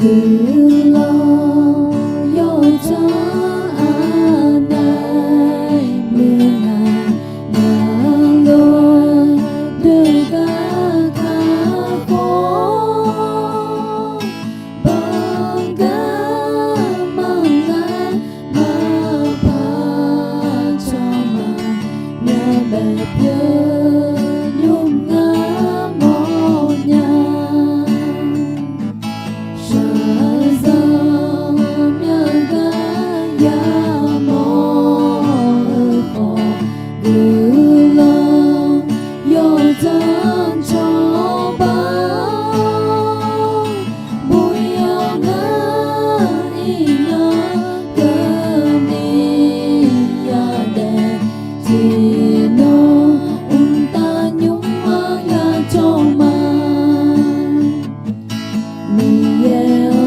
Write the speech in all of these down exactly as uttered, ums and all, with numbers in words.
Guiqlanq yawdzanr aqnav meuq ngaq, ngaq lof deuq gar kakhof, banq gar manq ngar maqpar cawq ma, myavbaef pyeuf nymr ngar mawrnya. Shaqzanq myavgar yamawr-eu khawf, guiqlanq yawdzanr cawba. Buq yawq ngar iqnan keuvni yadaef, tiqnan mqtav nymr-anr yacawq ma. Miqyaer-anr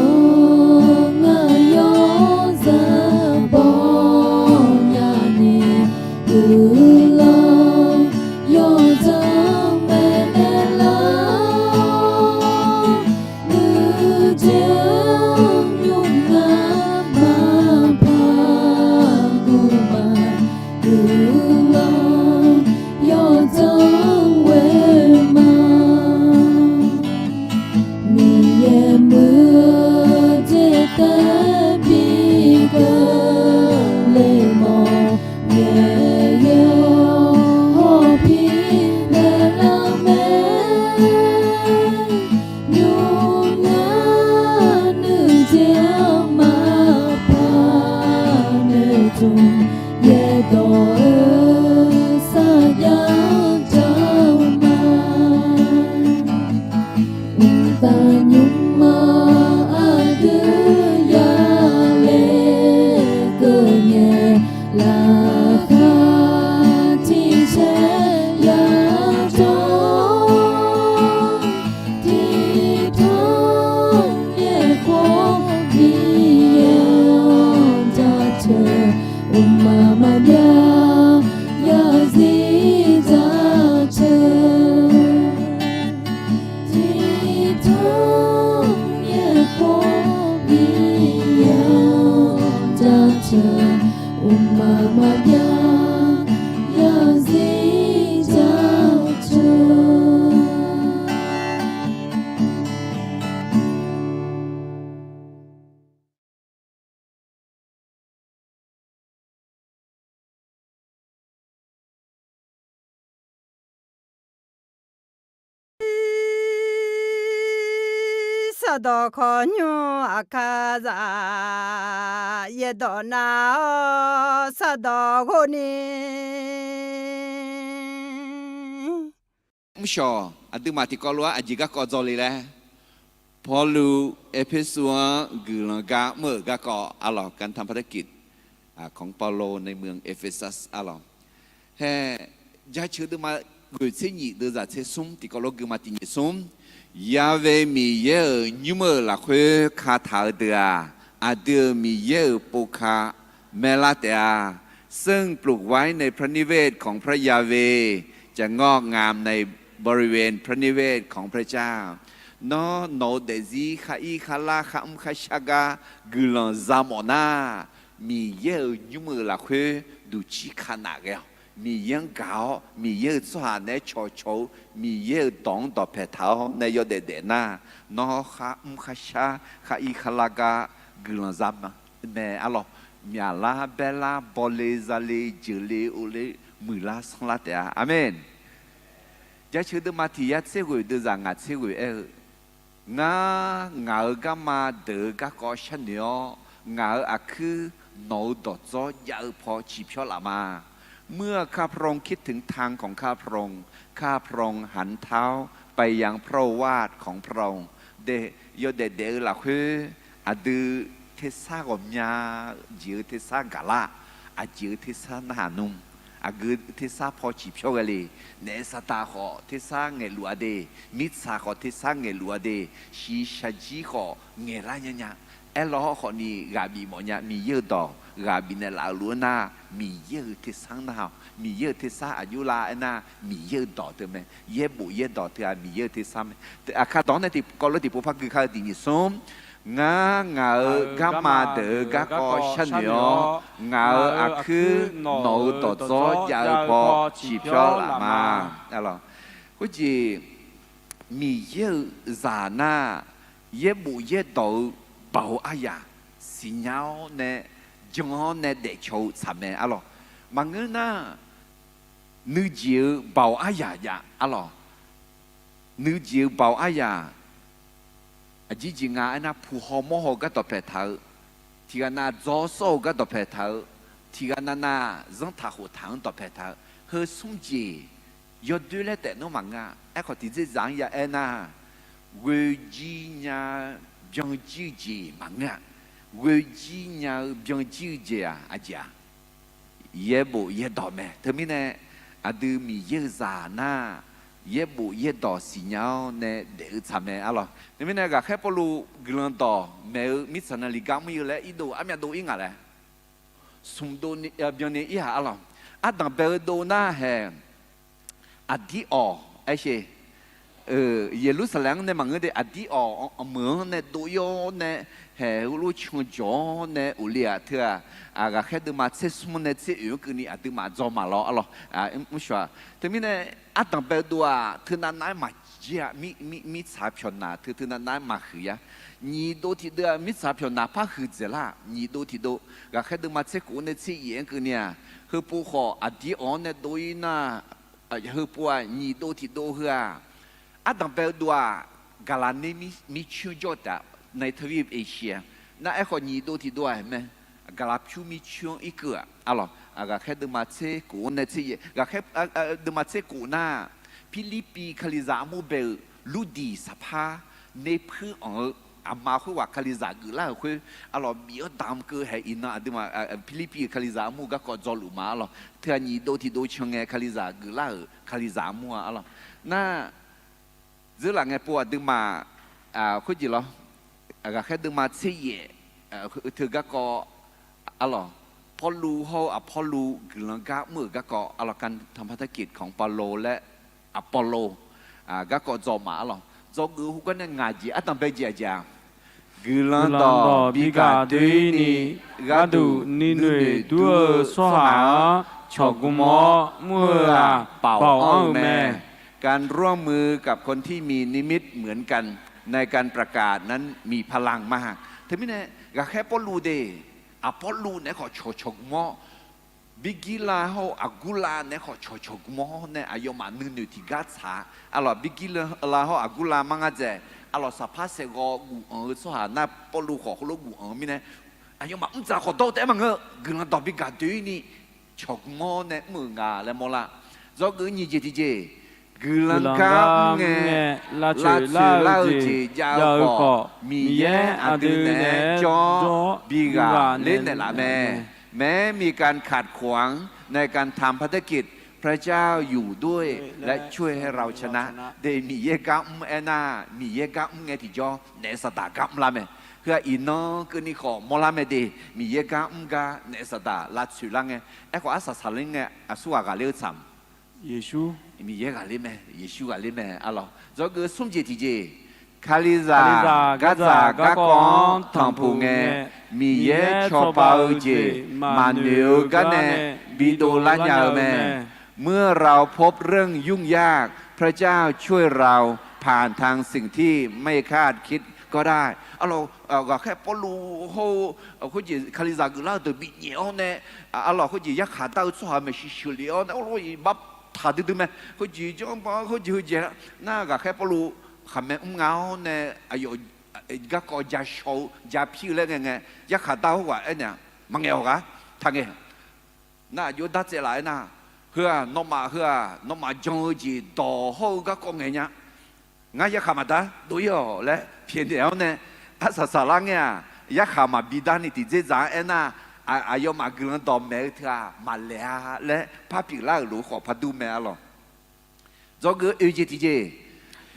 ngaq yawzaq bawnya ni, guiqlanq yawdzanr maeqnaeq lar. Nuijeq-anr nymr ngar maqpar guq ma, guiqlanq yawdzanr ghoe ma. Miqyaer muiq-eu jeq taef bi keuvle mawf, Miqyaer-awr hawpir naeqlar mae. Nymr ngar nuijeq-anr maqpar noeqtmq, yaerdawq-eu sarjax-anr janr ma. Mqtav nymr-anr aqdui yale keuv ngae, laqkhaq tiqcaer yajawr, tiqtanq yaerkhof Miqyaer-anr jaceuq, mqmaq maqbyav yarzir jaceuq. Tiqtanq yaerkhof Miqyaer-anr jaceuq, mqmaq maqbyav yarzir jaceuq. Sardawq khawqnymr aqkar zaf, yaerdawq nav-awr sardawq ghofni. Mrshawq aqduimaf tiqkawv lof-aer aqjeq garkawv dzawle laer, Pawrluv Erpersu-anr guiqlanq gar mr-euq garkawv arlawq, การทำพันธกิจของเปาโลในเมืองเอเฟซัส arlawq. Hae, Jaceuq deuvma ghoeq tser nyif deuvzaq tser smr tiqkawv lof guima tiq nyif smr. Ya've Miqyaer-euq nymr-euq lafkhoer kataq-eu deuq-aq, aqdui-euq Miqyaer-euq povka maerlar taef-a. ซึ่งปลูกไว้ในพระนิเวศของพระยาเวห์ จะงอกงามในบริเวณพระนิเวศของพระเจ้า Nawr, nawq-eu daefzir khar ir khar lar khar mr khar shar gar guiqlanq za mawf nar, Miqyaer-euq nymr-euq lafkhoer duqcir kanaf ghae-awq. Miqyaer-anr gaq-awr, Miqyaer-euq tsawrhaq naeq-aer cawqcawq-eu Miqyaer-euq dawq-anr dawqpae taq-awr nae yawdaef daef nar, nawr khar mr khar shar khar ir khar lar gar guiqlanq za mae arlawq. Myaqlar baerlar bawle zale jeuqle ovle muiqlar sanrlar taef-a. Aqmeq. Jaceuq deuvma tiq yar tser ghoeq deuvzaq ngaq tser ghoeq aer-eu, Ngar, ngaq-euq garma deuq-eu garkawv sharnoeq-awr, ngaq-euq aqkuir nawq-euq dawqdzawr jav-eu paw ciqpyawr laf ma. เมื่อข้าพระองค์คิดถึงทางของข้าพระองค์ ข้าพระองค์หันเท้าไปยังพระโอวาทของพระองค์ Daef, yawdaef daef-eu lafkhoer aqdui tersar ghawqmya jeq-eu tersar gaqlar, aqjeq-eu tersar narhaq nmr, aqgeu tersar paw ciqpyawr ghae le. Naef saqtaq khawf tersar ngaeqluf-a de, mirtsaq khawf tersar ngaeqluf-a de, shiqshaq jir khawf ngaeqlar nyanya. Aerlawr khawfni ghaq bif mawfnya, Miqyaer-euq dawq ghaq bifnaeq laf-eu luf-anr nar, Miqyaer-euq tersar-anr nar-awq. Miqyaer-euq tersar aqjox lar aernar, Miqyaer-euq dawq teu mae. Yaerbof yaerdawq teu-aq Miqyaer-euq tersar mae. Aqkar dawq-anr nae tiqkawv lof tiqpov par gui kar-eu tiq nyif smr. Ngar ngaq-euq garma deuq-euq garkawv sharnoeq-awr, ngaq-euq aqkuir nawq-euq dawqdzawr jav-eu paw ciqpyawr laf ma. Khoerjeq, Miqyaer-euq zaq nar, yaerbof yaerdawq-eu baoq aryaq siqnya-awr nae, jan-awr nae daefcaw-eu tsaq mae arlawq. Maqngeur nar, nuijeq-eu baoq aryaq jav arlawq. Nuijeq-eu baoq aryaq, aqjeq jeq nga aernar, puq haw mawr haw-eu gar dawqpae taq-eu, tiqghaq nav dzaw sawr-eu gar dawqpae taq-eu, tiqghaq nav nav zanrtaq khoftaq-anr dawqpae taq-eu, heu smr jeq yawdoer laer taef nar maqngeur-a. Aerkhawf, tiqjeq dzaq-anr ya aernar, ghoejir nya-eu byanjir-eu jeq maqngeur-a. Ghoejir nya-eu byanjir-eu jeq-aq aqjeq-a, yaerbof yaerdawq mae. Teumirnae, aqdui Miqyaer-euq zaq nar, yaerbof yaerdawq siqnya-awr nae daef-eu tsaq mae arlawq. Teumirnae, ghaqkhaer Pawrluv guiqlanq dawq maeq-eu mirtsaq navluf gar mr-ir-eu laer irdov armyav dov-ir ngaq laer, smq dov byanni ir-aq arlawq. Ardanq bae-eu dov nar haeq, aqdir-awq aershe, Yeqlursaqlaeq-anr nae maqngeur de, aqdir-awq meuq-anr nae dov-ir-awr nae, haeq heulof canjawq-awr nae uqli-aq teu-aq, ghaqkhaer deuvma tser smr nae tser oeq-anr keuvni aqduimaf dzaw maq lawr arlawq. Mrshawq-aq, teumirnae, ardanq bae-eu dov-aq teunav nav-aer maqjir-a. Mirtsaq pyawq naq teu teunav nav-aer maqhuiq ya. Nyiq dov tiqdeuv-aq, mirtsaq pyawq naq par huiqdzaeq lar. Nyiq dov tiqdov, ghaqkhaer deuvma tser khof-anr nae tser yaef-anr keuvni-aq, heupov khawf aqdir-awq-anr nae dov-ir nar, heupov-aq nyiq dov tiqdov heu-aq, ardanq bae-eu dov-aq, gaqlaq ner mircoer jawr taef-a, nae teuir-eu eqsiq-a. Nar aerkhawf nyiq dov tiqdov-aq mae, gaqlaq pyur mircoer-anr irkeuv-aq arlawq. Ghaqkhaer deuvma tser khof-anr nae tser yaef, ghaqkhaer deuvma tser khof nar, Pirlirpiv kalizaq armur bae-euq Lurdiq saqpar, nerpuir anq-eu aqma khoerghaq kalizaq geuflar-euq khoer arlawq, bif-anr damq keuv haeq iqnan aqduimaf Pirlirpiv-euq kalizaq armur-eu garkawv dzawluf ma arlawq. Teu-aq nyiq dov tiqdov can ngae kalizaq geuflar-euq kalizaq armur-a arlawq. Nar, dzeurlaf ngae pov aqduimaf khoerjeq lawr, ghaqkhaer deuvma tser yaef teu garkawv arlawq, Pawrluv hawr-eu Aqpawrluv guiqlanq gar mr-euq garkawv arlawq, การทำพันธกิจของเปาโลและอัปโปโล garkawv dzaw ma arlawq. Dzawgeuf heugar nae ngaq jeq ardanq bae jeq aqjeq-aq, guiqlanq dawq bi gaq doe-ir ni gharduq nuinoeq dur-eu tsawrhaq-anr cawqgmr-awr mr-eu-aq baoq anr-eu mae. การร่วมมือกับคนที่มีนิมิตเหมือนกันในการประกาศนั้นมีพลังมาก Teumirnae, ghaqkhaer Pawrluv de, Aqpawrluv naeq-aer khawf cawq cawqgmr-awr, Birgirlav hawr-eu Aqgurlav naeq-aer khawf cawq cawqgmr-awr nae aqyawfmaf nuinoeq tiqgar tsaq-a. Arlawq, Birgirlav hawr Aqgurlav mar ngar dzaeq arlawq, saqpar saeqghawv guf anq-eu tsawrhaq nar Pawrluv khawf heulof guf anq-eu mirnae, aqyawfmaf mrdzaq khawf dawr-eu taef-aer maqngeur-eu, guiqlanq dawq bi gaq doe-ir ni cawqgmr-awr nae mr-euq nga laer mawrlar. Dzawgeuf nyiq jeq tiqjeq, guiqlanq gar mr ngae lavcoeq lar-eu jeq jav-eu khawf, Miqyaer aqdui naeq-aer jawr bi ghaqler naeqlaf mae. แม้มีการขัดขวางในการทำพันธกิจ พระเจ้าอยู่ด้วยและช่วยให้เราชนะ De, Miqyaer gar mr aernar, Miqyaer gar mr ngae tiqjawr naef Saqdaq gar mrlar mae. Heu-aq iqnan keuvni khawf mawrlar mae de, Miqyaer gar mr gar naef Saqdaq lavcoeq lar ngae. Aerkhawf arsaq saqler ngae aqsurghaq ghaqler-eu tsaq Miqyaer ghaqler mae, Yeqsur ghaqler mae arlawq. Dzawgeuf smr jeq tiqjeq, Kalizaq gardzaq garkawv-anr tanqpuq ngae, Miqyaer cawba-eu jeq maqnoeq-eu gar nae bidov lar nya-eu mae. เมื่อเราพบเรื่องยุ่งยาก พระเจ้าช่วยเราผ่านทางสิ่งที่ไม่คาดคิดก็ได้ Arlawq, ghaqkhaer Pawrluv hawr-eu khoerjeq Kalizaq geuflar-eu deuq binyaef-awr nae, arlawq, khoerjeq yarkhaq dar-eu tsawrhaq maeqshi sheuqlef-awr nae, arlawq, iq bar taq duidui mae. Khoerjeq janrba khoerjeq heujeq nar, ghaqkhaer Pawrluv khaqmae mr nga-awr nae, aqyawf garkawv ja shaw-eu ja pir-eu laer ngae ngae, yarkhaq dar-eu khoerghaq aernaeq-a, maqngaeq-awq ghaq taq ngae. Nar aqjox dar tsaev laf aernar, heu-aq nawmaf heu-aq nawmaf jan-eu jeq dawq hawr-eu garkawv ngaeq nya. Ngar yarkhaq maqdar dov-ir-awq laer pyaeqnaeq-awr nae, arsaq saqlar ngae-aq, yarkhaq maqbi darni tiqdzerdzaq-anr aernar, aqyawfmaf guiqlanq dawqmaeq-eu teu-aq maqlaeq-a laer par pyeuflar-euq lof-eu khawf par dur mae arlawq. Dzawgeuf oeq jeq tiqjeq,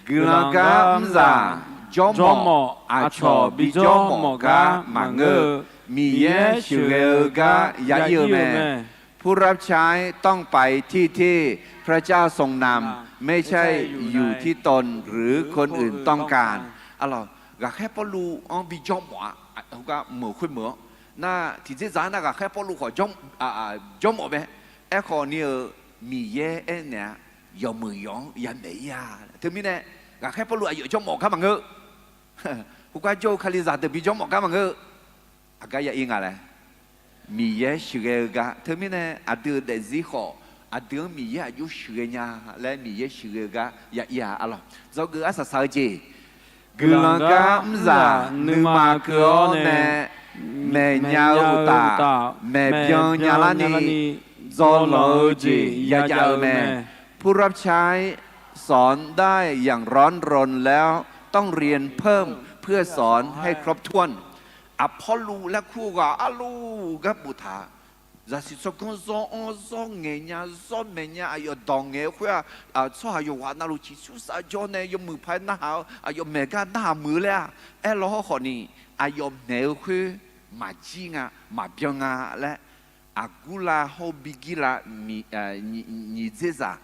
guiqlanq gar mrzaq jawrmawf aqcawq bijawr mawf gar maqngeur-eu, Miqyaer sheuqghae-eu gar ya ir-eu mae. ผู้รับใช้ต้องไปที่ที่พระเจ้าทรงนำ ไม่ใช่อยู่ที่ตนหรือคนอื่นต้องการ Arlawq, Ghaqkhaer Pawrluv-anr bi jawrmawf-a, heugar meuq khoermeuq-anr. Nar tiqdzer zaq-anr nar ghaqkhaer Pawrluv khawf jawr, jawrmawf mae. Aerkhawf ni-euq Miqyaer aernaeq-a, yawmuiq yawq-anr yamaeq-ir-a. Teumirnae ghaqkhaer Pawrluv aqyawf jawrmawf gar maqngeur. Heugar jawr-eu Kalizaq deuq bi jawrmawf gar maqngeur. Aqgar ya ir nga laer, Miqyaer sheuqghae-eu gar. Teumirnae aqdui-euq daefzir khawf, aqdui-anr Miqyaer aqjox sheuqghae nya laer Miqyaer sheuqghae-eu gar ya ir-a arlawq. Dzawgeuf arsaq saq-eu jeq, guiqlanq gar mrzaq nuima keuv-awr nae, maeqnya-eu uqtaf, maeqbyan nyalar ni, dzawlanq-eu jeq yajav-eu mae. ผู้รับใช้สอนได้อย่างร้อนรนแล้ว ต้องเรียนเพิ่มเพื่อสอนให้ครบถ้วน Aqpawrluv laer kur-eu ghaq arluf gar boftaq-a. Zaqsiq tsawrganr zawr-anr zawr ngaeqnya zawr maeqnya aqyawf dawq ngaeq-eu khoer-aq, tsawrhaq yawqghaq navluf ciqsur sar jawr nae yawmuiq paq-aer narhaq-eu aqyawf maeq gar narhaq muiq-eu laer-aq, aerlaw hawrkhawf ni aqyawf maeq-eu khoer maqjir nga, maqbyan nga laer, Aqgurlav hawr-eu Birgirlav nyiq dzerzaq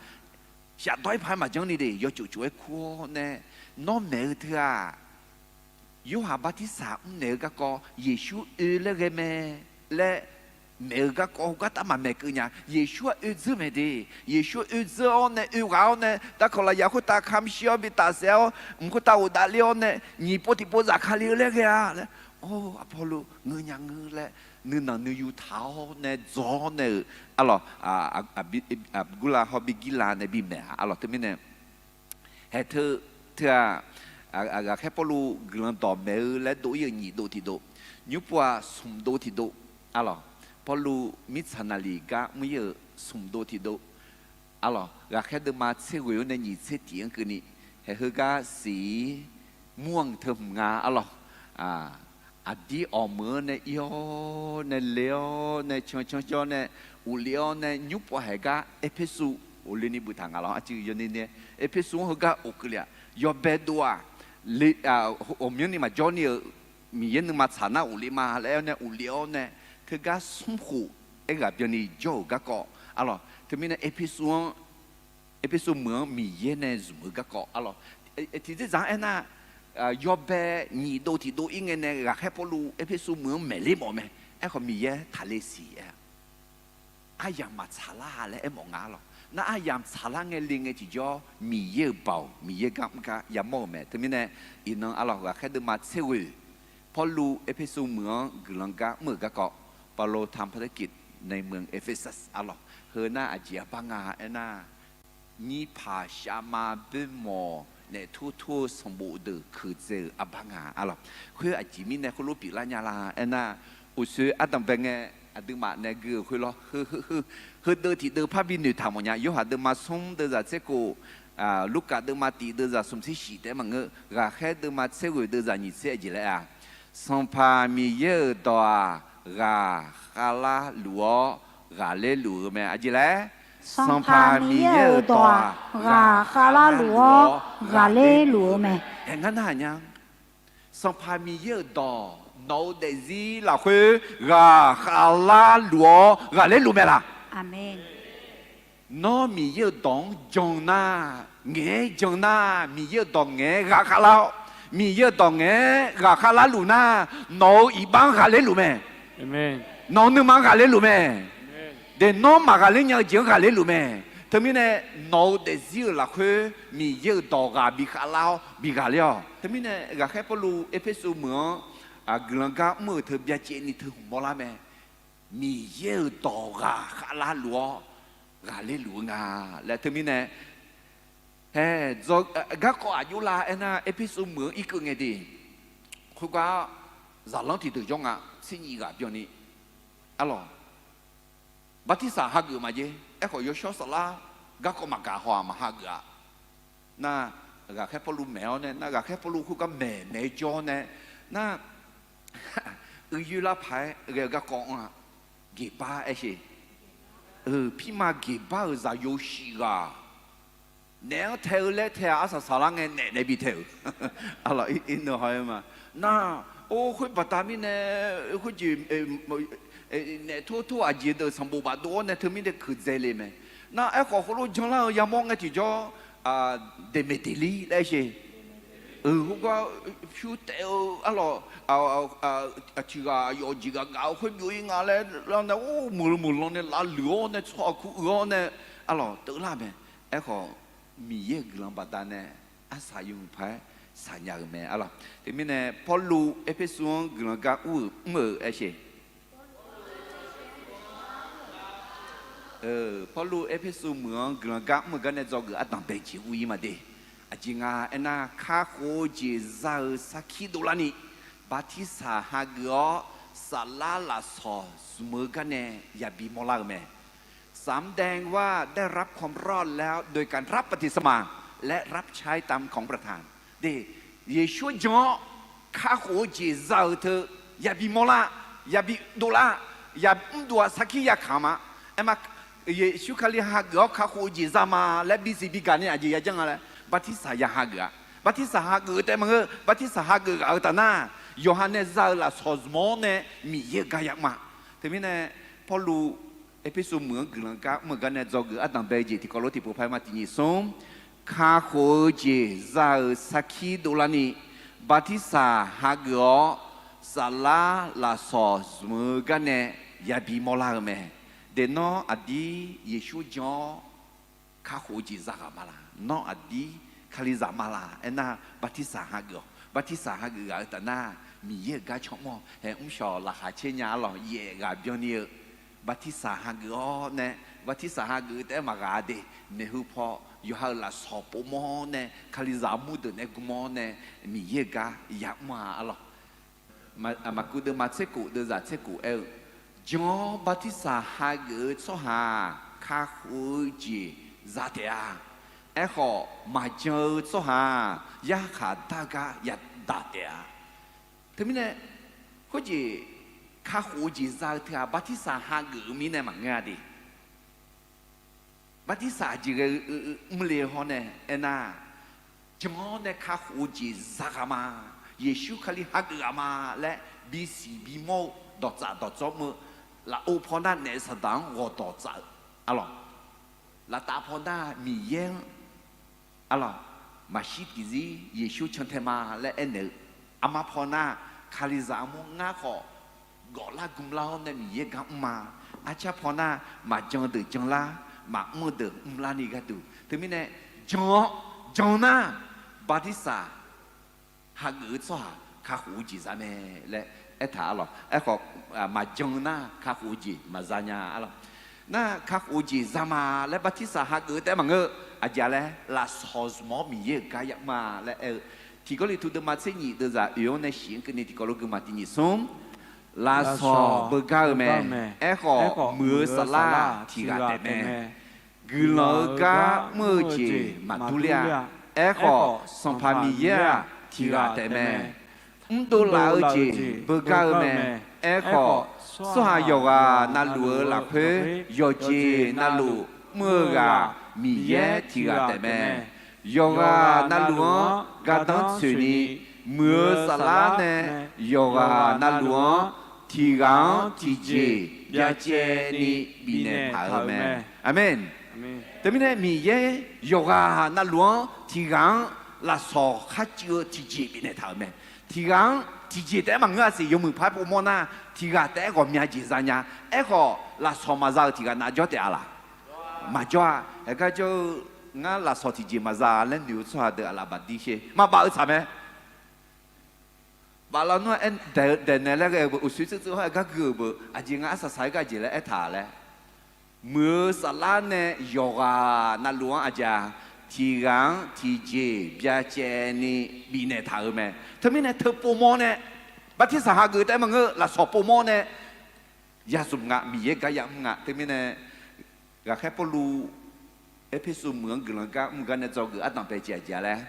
shafdawr-ir paq-aer maqjanr ni de, yawtsuf tsuf-aer kur-awr nae, Nawr maeq-eu teu-aq, Yorhaq bartirsaq mrnaeq-eu garkawv Yeqsur oe laer ghae mae laer maeq-eu garkawv heugar tav maqmaeq keuv nya. Yeqsur-aq oe dzeur mae de. Yeqsur oe dzeur-awr nae oe ghaq-awr nae darkawq lafyaq khoertav kamq shir-awr bi tafsaef-awr mq khoertav ghofdav ler-awr nae nyiq pov tiqpov zafkale-eu laer ghae-a laer. Or, Aqpawrluv ngeur nya ngeur laer nuinanq nuiyu taq-awr nae dzaw-awr nae-euq arlawq, Aqgurlav hawr Birgirlav nae bimaeq-a arlawq. Teumirnae haeq teu, teu-aq, Ghaqkhaer Pawrluv guiqlanq dawq maeq-eu laer dov-ir-euq nyiq dov tiqdov, nymrpov-aq smq dov tiqdov arlawq. Pawrluv mirtsaq naqliq gar mr-ir-euq smq dov tiqdov arlawq. Ghaqkhaer deuvma tser ghoeq-anr nae nyiq tser tiq-anr keuvni haeq heugar siq-ir mur-anr teu hmq nga arlawq. Aqdir awq meuq-anr nae ir-awr nae le-awr nae cancanr jawr nae uqlef-awr nae nymrpov haeq gar Erpersu, uqlef ni buftaq nga lawr arcuiv yawni nae Erpersu-anr heugar of keuvle-aq yawbae dov-aq, ghawqmyanrni maqjawr ni-euq Miqyaer nuima tsaq nar uqlef ma laer-awr nae uqlef-awr nae teugar smr khof aerghaq byanni jawr-euq garkawv arlawq. Teumirnae Erpersu-anr Erpersu meuq-anr Miqyaer nae zmq-eu garkawv arlawq. Tiqdzer zaq-anr aernar, yawbae nyiq dov tiqdov ir ngae nae Ghaqkhaer Pawrluv Erpersu meuq-anr maeqler mawf mae. Aerkhawf Miqyaer taqle siq-aer-a, aryamq maqtsaqlar laer aermawf nga arlawq. Nar aryamq tsaqlar ngae le ngae tiqjawr Miqyaer-euq baoq Miqyaer gar mr gar yamawr-euq mae. Teumirnae iqnan arlawq Ghaqkhaer deuvma tser ghoeq Pawrluv Erpersu meuq-anr guiqlanq gar mr-euq garkawv, Paulo ทำภารกิจในเมืองเอเฟซัส arlawq. Heu nar aqjeq arbar nga aernar, nyirpaq shavma boermawq naef tur tur-eu sanqbof deuq keuqdzae-euq arbar nga arlawq. Khoer aqjeq mirnae khoerlof pyeuflar nya la aernar, uqshoe ardanqbae ngae aqduimaf nae gui-euq khoer lawr, heudeuv tiqdeuv par bi noeqtaq mawf nya. Yorhaq deuvma smr deuvzaq tser khof, Lurkaf deuvma tiq deuvzaq smq tser shif taef-aer maqngeur, Ghaqkhaer deuvma tser ghoeq deuvzaq nyiq tser aqjeq laer-a, Sanqpaq Miqyaer-euq dawq-aq, ghaq khavlar luf-awr ghaqler luf-eu mae. Aqjeq laer, Sanqpaq Miqyaer-euq dawq-aq, ghaq khavlar luf-awr ghaqler luf-eu mae. Haeq ngar narhaq nya, Sanqpaq Miqyaer-euq dawq nawq-eu daefzir lafkhoer ghaq khavlar luf-awr ghaqler luf mae laq? Nawr Miqyaer-euq dawq-anr jan nar, ngaeq-aer jan nar, Miqyaer-euq dawq ngaeq-aer ghaq khavlar-awr, Miqyaer-euq dawq ngaeq-aer ghaq khavlar luf nar, nawq-euq iqbax-anr ghaqler luf mae. Nawq-euq nuima-anr ghaqler luf mae. Daeq nawr maqghaqler nya-eu jeq-anr ghaqler luf mae. Teumirnae nawq-eu daefzir-euq lafkhoer Miqyaer-euq dawq ghaq bi khavlar-awr bi ghaqler-awq. Teumirnae Ghaqkhaer Pawrluv Erpersu meuq-anr guiqlanq gar mr-euq teu byacaevni teu hmq mawrlar mae. Miqyaer-euq dawq ghaq khavlar luf-awr ghaqler luf-eu nga laer teumirnae, hae, garkawv aqjox la aernar, Erpersu meuq-anr irkeuv ngae de. Khoergar zaqlanr tiqdeuq jawr nga, tser nyiq ghaq byanni arlawq. Bartirsaq hageuf maqjaer, aerkhawf yawshawr saflar garkawv maqgaq haw-aq maqhageuf-a. Nar, Ghaqkhaer Pawrluv maeq-awr nae, nar Ghaqkhaer Pawrluv khoergar maeq naeq-aer jawr nae, nar, uiqyoer lar paq-aer ghae-eu garkawv anr-a, geqbar aer sher. Pirma geqbar-euq zaqyo shif ghaq naef-anr tae-eu laer tae-aq, arsaq saqlar ngae naef nae bi tae-euq. Arlawq, ir neu haw-aer ma. Nar, or, khoer baqda mirnae, khoerjeq naef tor tor aqjeq deuq sanqbof bafdov-awr nae teumirnae keuqdzae le mae. Nar, aerkhawf heulof janlar-eu yamawr ngae tiqjawr, Deqmeqdeqlir laer sher. Euq, khoergar pyur taef-eu arlawq, tiq ghaq yawf jeq ghaq gaq-eu khoer byov-ir nga laer lar nae, or, meuq meuq lan nae lavluiq-awr nae tsawrhaq kur uiq-awr nae, arlawq, teuvlar mae. Aerkhawf, Miqyaer-euq guiqlanq baqdanae arsaq yawmuiq paq-aer saqnya-euq mae arlawq. Teumirnae Pawrluv Erpersu-anr guiqlanq gar ur-euq mr-euq aersheq. Pawrluv Erpersu meuq-anr guiqlanq gar mr-eu gar nae dzawgeuf ardanqbae jeq ur-ir ma de. Aqjeq nga aernar, kakhof-eu jeq za-eu sarkir dovlarni, bartirsaq hageuf-awr, saflar lafsawq zmq-eu gar nae yabi mawrlar-eu mae. สำแดงว่าได้รับความรอดแล้วโดยการรับบัพติศมาและรับใช้ตามของประทาน De, Yeqsur jan-awr kakhof-eu jeq za-euq teu yabi mawrlar, yabi dovlar, ya mrdov-aq sarkir yakaq ma. Aerma, Yeqsur Kali hageuf-awr kakhof-eu jeq za ma laer bisiq bigaq ni aqjeq yajanr nga laer, bartirsaq ya hageuf-a. Bartirsaq hageuf-eu taef maqngeur, bartirsaq hageuf ghaq-eu taf nar, yawqha nae za-eu lafsawq zmq-awr nae Miqyaer-euq gar yamr-a. Teumirnae Pawrluv Erpersu meuq-anr guiqlanq gar mr-eu gar nae dzawgeuf ardanqbae jeq tiqkawv lof tiqpov par ma tiqnyif smr. Kakhof-eu jeq za-euq sarkir dovlarni, bartirsaq hageuf-awr, saflar lafsawq zmq-eu gar nae yabi mawrlar-eu mae. De, nawr aqdir Yeqsur jan-awr kakhof-eu jeq za ghaq ma laq? Nawr aqdir Kalizaq ma laq? Aernar, bartirsaq hageuf-awq. Bartirsaq hageuf ghaq-eu taf nar, Miqyaer-euq gar canmr-awr hae mrshawq laqkhaq caer nya arlawq, yaef ghaq byanni-eu. Bartirsaq hageuf-awr nae, bartirsaq hageuf-eu taef-aer maqghaq de. Maeqhu paw yawqha-euq lafsawq povmawr-awr nae, Kalizaq mur deuq nae gm-awr nae, Miqyaer-euq gar yamr-a arlawq. Maqkuv deuvma tser kof deuvzaq tser kof aer-eu, jan-awr bartirsaq hageuf-eu tsawrhaq kakhof-eu jeq za taef-a. Aerkhawf, maqjan-eu tsawrhaq yarkhaq dar gar yadaq taef-a. Teumirnae, khoerjeq kakhof-eu jeq za-eu teu-aq, bartirsaq hageuf-eu mirnae maqngeur-a de. Bartirsaq aqjeq ghae-eu mrle hawr nae aernar, jan-awr nae kakhof-eu jeq za ghaq ma, Yeqsur Kali hageuf ghaq ma laer bisiq bimawr-eu dawqtsaf dawqtsawr mr-eu, lafov paw nar naef saqdaq-anr ghawqdawq tsaf-eu, arlawq, laftav paw nar Miqyaer-anr, arlawq, maqshir tiqzir Yeqsur cantae ma laer aernaeq-eu, armar paw nar Kalizaq armur ngar khawf gawflar gmlar-awr nae Miqyaer gar mr ma. Arcar paw nar maqjan deuq janlar, maqmr-eu deuq mrlarni gharduq. Teumirnae jan-awr, jan nar bartirsaq hageuf-eu tsawrhaq kakhof-eu jeq za mae laer aertaq arlawq. Aerkhawf, maqjan nar kakhof-eu jeq maqza nya arlawq. Nar kakhof-eu jeq za ma laer bartirsaq hageuf-eu taef-aer maqngeur. Aqjeq laer lafsawq zmq-awr Miqyaer-euq gar yamr ma laer aer-eu. Tiq Gawrliqtu deuvma tser nyif deuvzaq oeq-anr nae shiq-anr keuvni tiqkawv lof gui ma tiqnyif smr. Lafsawq beugar-eu mae. Aerkhawf, muiq-eu saflar tiq ghaq taef mae. Guiqlanq-eu gar mr-eu jeq maqdur ler-a. Aerkhawf, Sanqpaq Miqyaer-aq tiq ghaq taef mae. Mrdov laf-eu jeq beugar-eu mae. Aerkhawf, tsawrhaq yawqghaq navluf-eu lafkhoer yawqjeq navluf mr-eu ghaq Miqyaer tiq ghaq taef mae. Yawqghaq navluf-anr gardanr tsoeqni, muiq-eu saflar nae yawqghaq navluf-anr tiq ghaq-anr tiqjeq byacaevni bifnaeq taq-euq mae. Aqmeq. Teumirnae Miqyaer yawqghaq navluf-anr tiq ghaq-anr lafsawq kharcuiv-eu tiqjeq bifnaeq taq-euq mae. Tiq ghaq-anr tiqjeq taef-aer maqngeur-a siq, yawmuiq par povmawr nar tiq ghaq taef-aer ghawqmya jeq za nya. Aerkhawf, lafsawq maqza-euq tiq ghaq nav jawr taef-a laq? Maqjawr-a. Aergar jawr-eu, ngar lafsawq tiqjeq maqza laer noeq-eu tsawrhaq deuq aqlaf bafdir sher. Maqbaf-eu tsaq mae. Baflar nar-aer daeq-eu daeqnaeq laer ghae-eu beu, uqshoe tseuvtseuv hawr-aer gar gui-euq beu, aqjeq nga arsaq saq-aer gar jeq laer aertaq laer. Muiq-eu saflar nae yawqghaq navluf-anr aqjeq-a, tiq ghaq-anr tiqjeq byacaevni bifnaeq taq-euq mae. Teumirnae teu povmawr nae, bartirsaq hageuf taef-aer maqngeur, lafsawq povmawr nae yazmq nga, Miqyaer gar yamr nga. Teumirnae ghaqkhaer Pawrluv Erpersu meuq-anr guiqlanq gar mr gar nae dzawgeuf ardanq bae jeq aqjeq-a laer,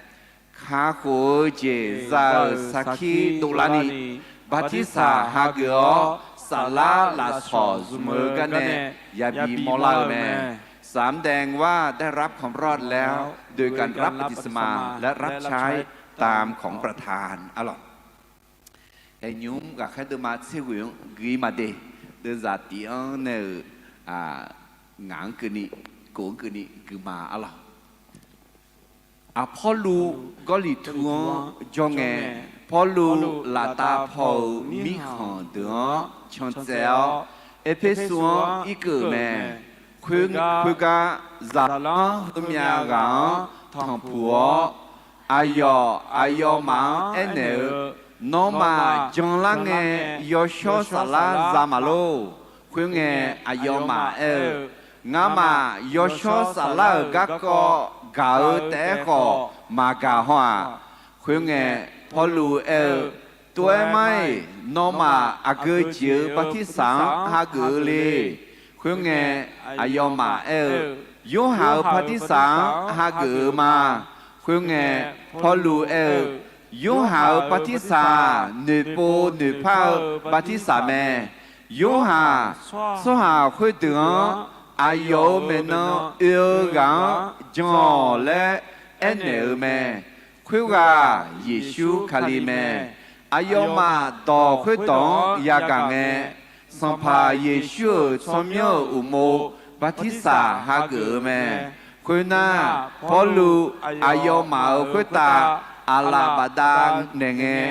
kakhof-eu jeq za-euq sarkir dovlarni, bartirsaq hageuf-awr saflar lafsawq zmq-eu gar nae yabi mawrlar-eu mae. สำแดงว่าได้รับความรอดแล้วโดยการรับบัพติศมาและรับใช้ตามของประทาน arlawq. Aer nymr ghaqkhaer deuvma tser ghoeq-anr gui-ir ma de. Deuvzaq tif-anr nae-euq ngaq-anr keuvni, kof-anr keuvni gui ma arlawq. Aqpawrluv Gawrliqtu-anr jawr ngae, Pawrluv laftav paw-euq mirkhanq deuq-anr cantsaev-awr, Erpersu-anr irkeuv-euq mae. Khoergar, zaqlanr heumyav ghaq-anr tanqpuq-awr, aqyawf aqyawfmaf-anr aernaeq-eu, Nawmaf janlar ngae, yawshawr saflar za maq lor. Khoerngae, aqyawfmaf aer-eu, Ngamaf yawshawr saflar-euq garkawv gaq-eu taef-aer khawf maqgaq haw-aq. Khoerngae, Pawrluv aer-eu, Tov-aer mar-iq, nawmaf aqgeu jeq-euq bartirsaq-anr hageuf-eu le. Khoerngae, aqyawfmaf aer-eu, Yorhaq-euq bartirsaq-anr hageuf-eu ma. Khoerngae, Pawrluv aer-eu, Yorhaq-euq bartirsaq-aq, noeqpov noeqpar-eu bartirsaq mae. Yorhaq tsawrhaq khoerdeuq-anr, Aqyawf-euq maeqnan oe-eu ghaq-anr jan-awq laer aernaeq-eu mae. Khoerghaq Yeqsur Kali mae. Aqyawfmaf dawq khoerdawq-anr yagaq ngae, Sanqpaq Yeqsur-euq tsawrmyanr-euq uqmov bartirsaq hageuf-eu mae. Khoernar, Pawrluv aqyawfmaf-euq khoertav aqlaf bafdav naeq ngae,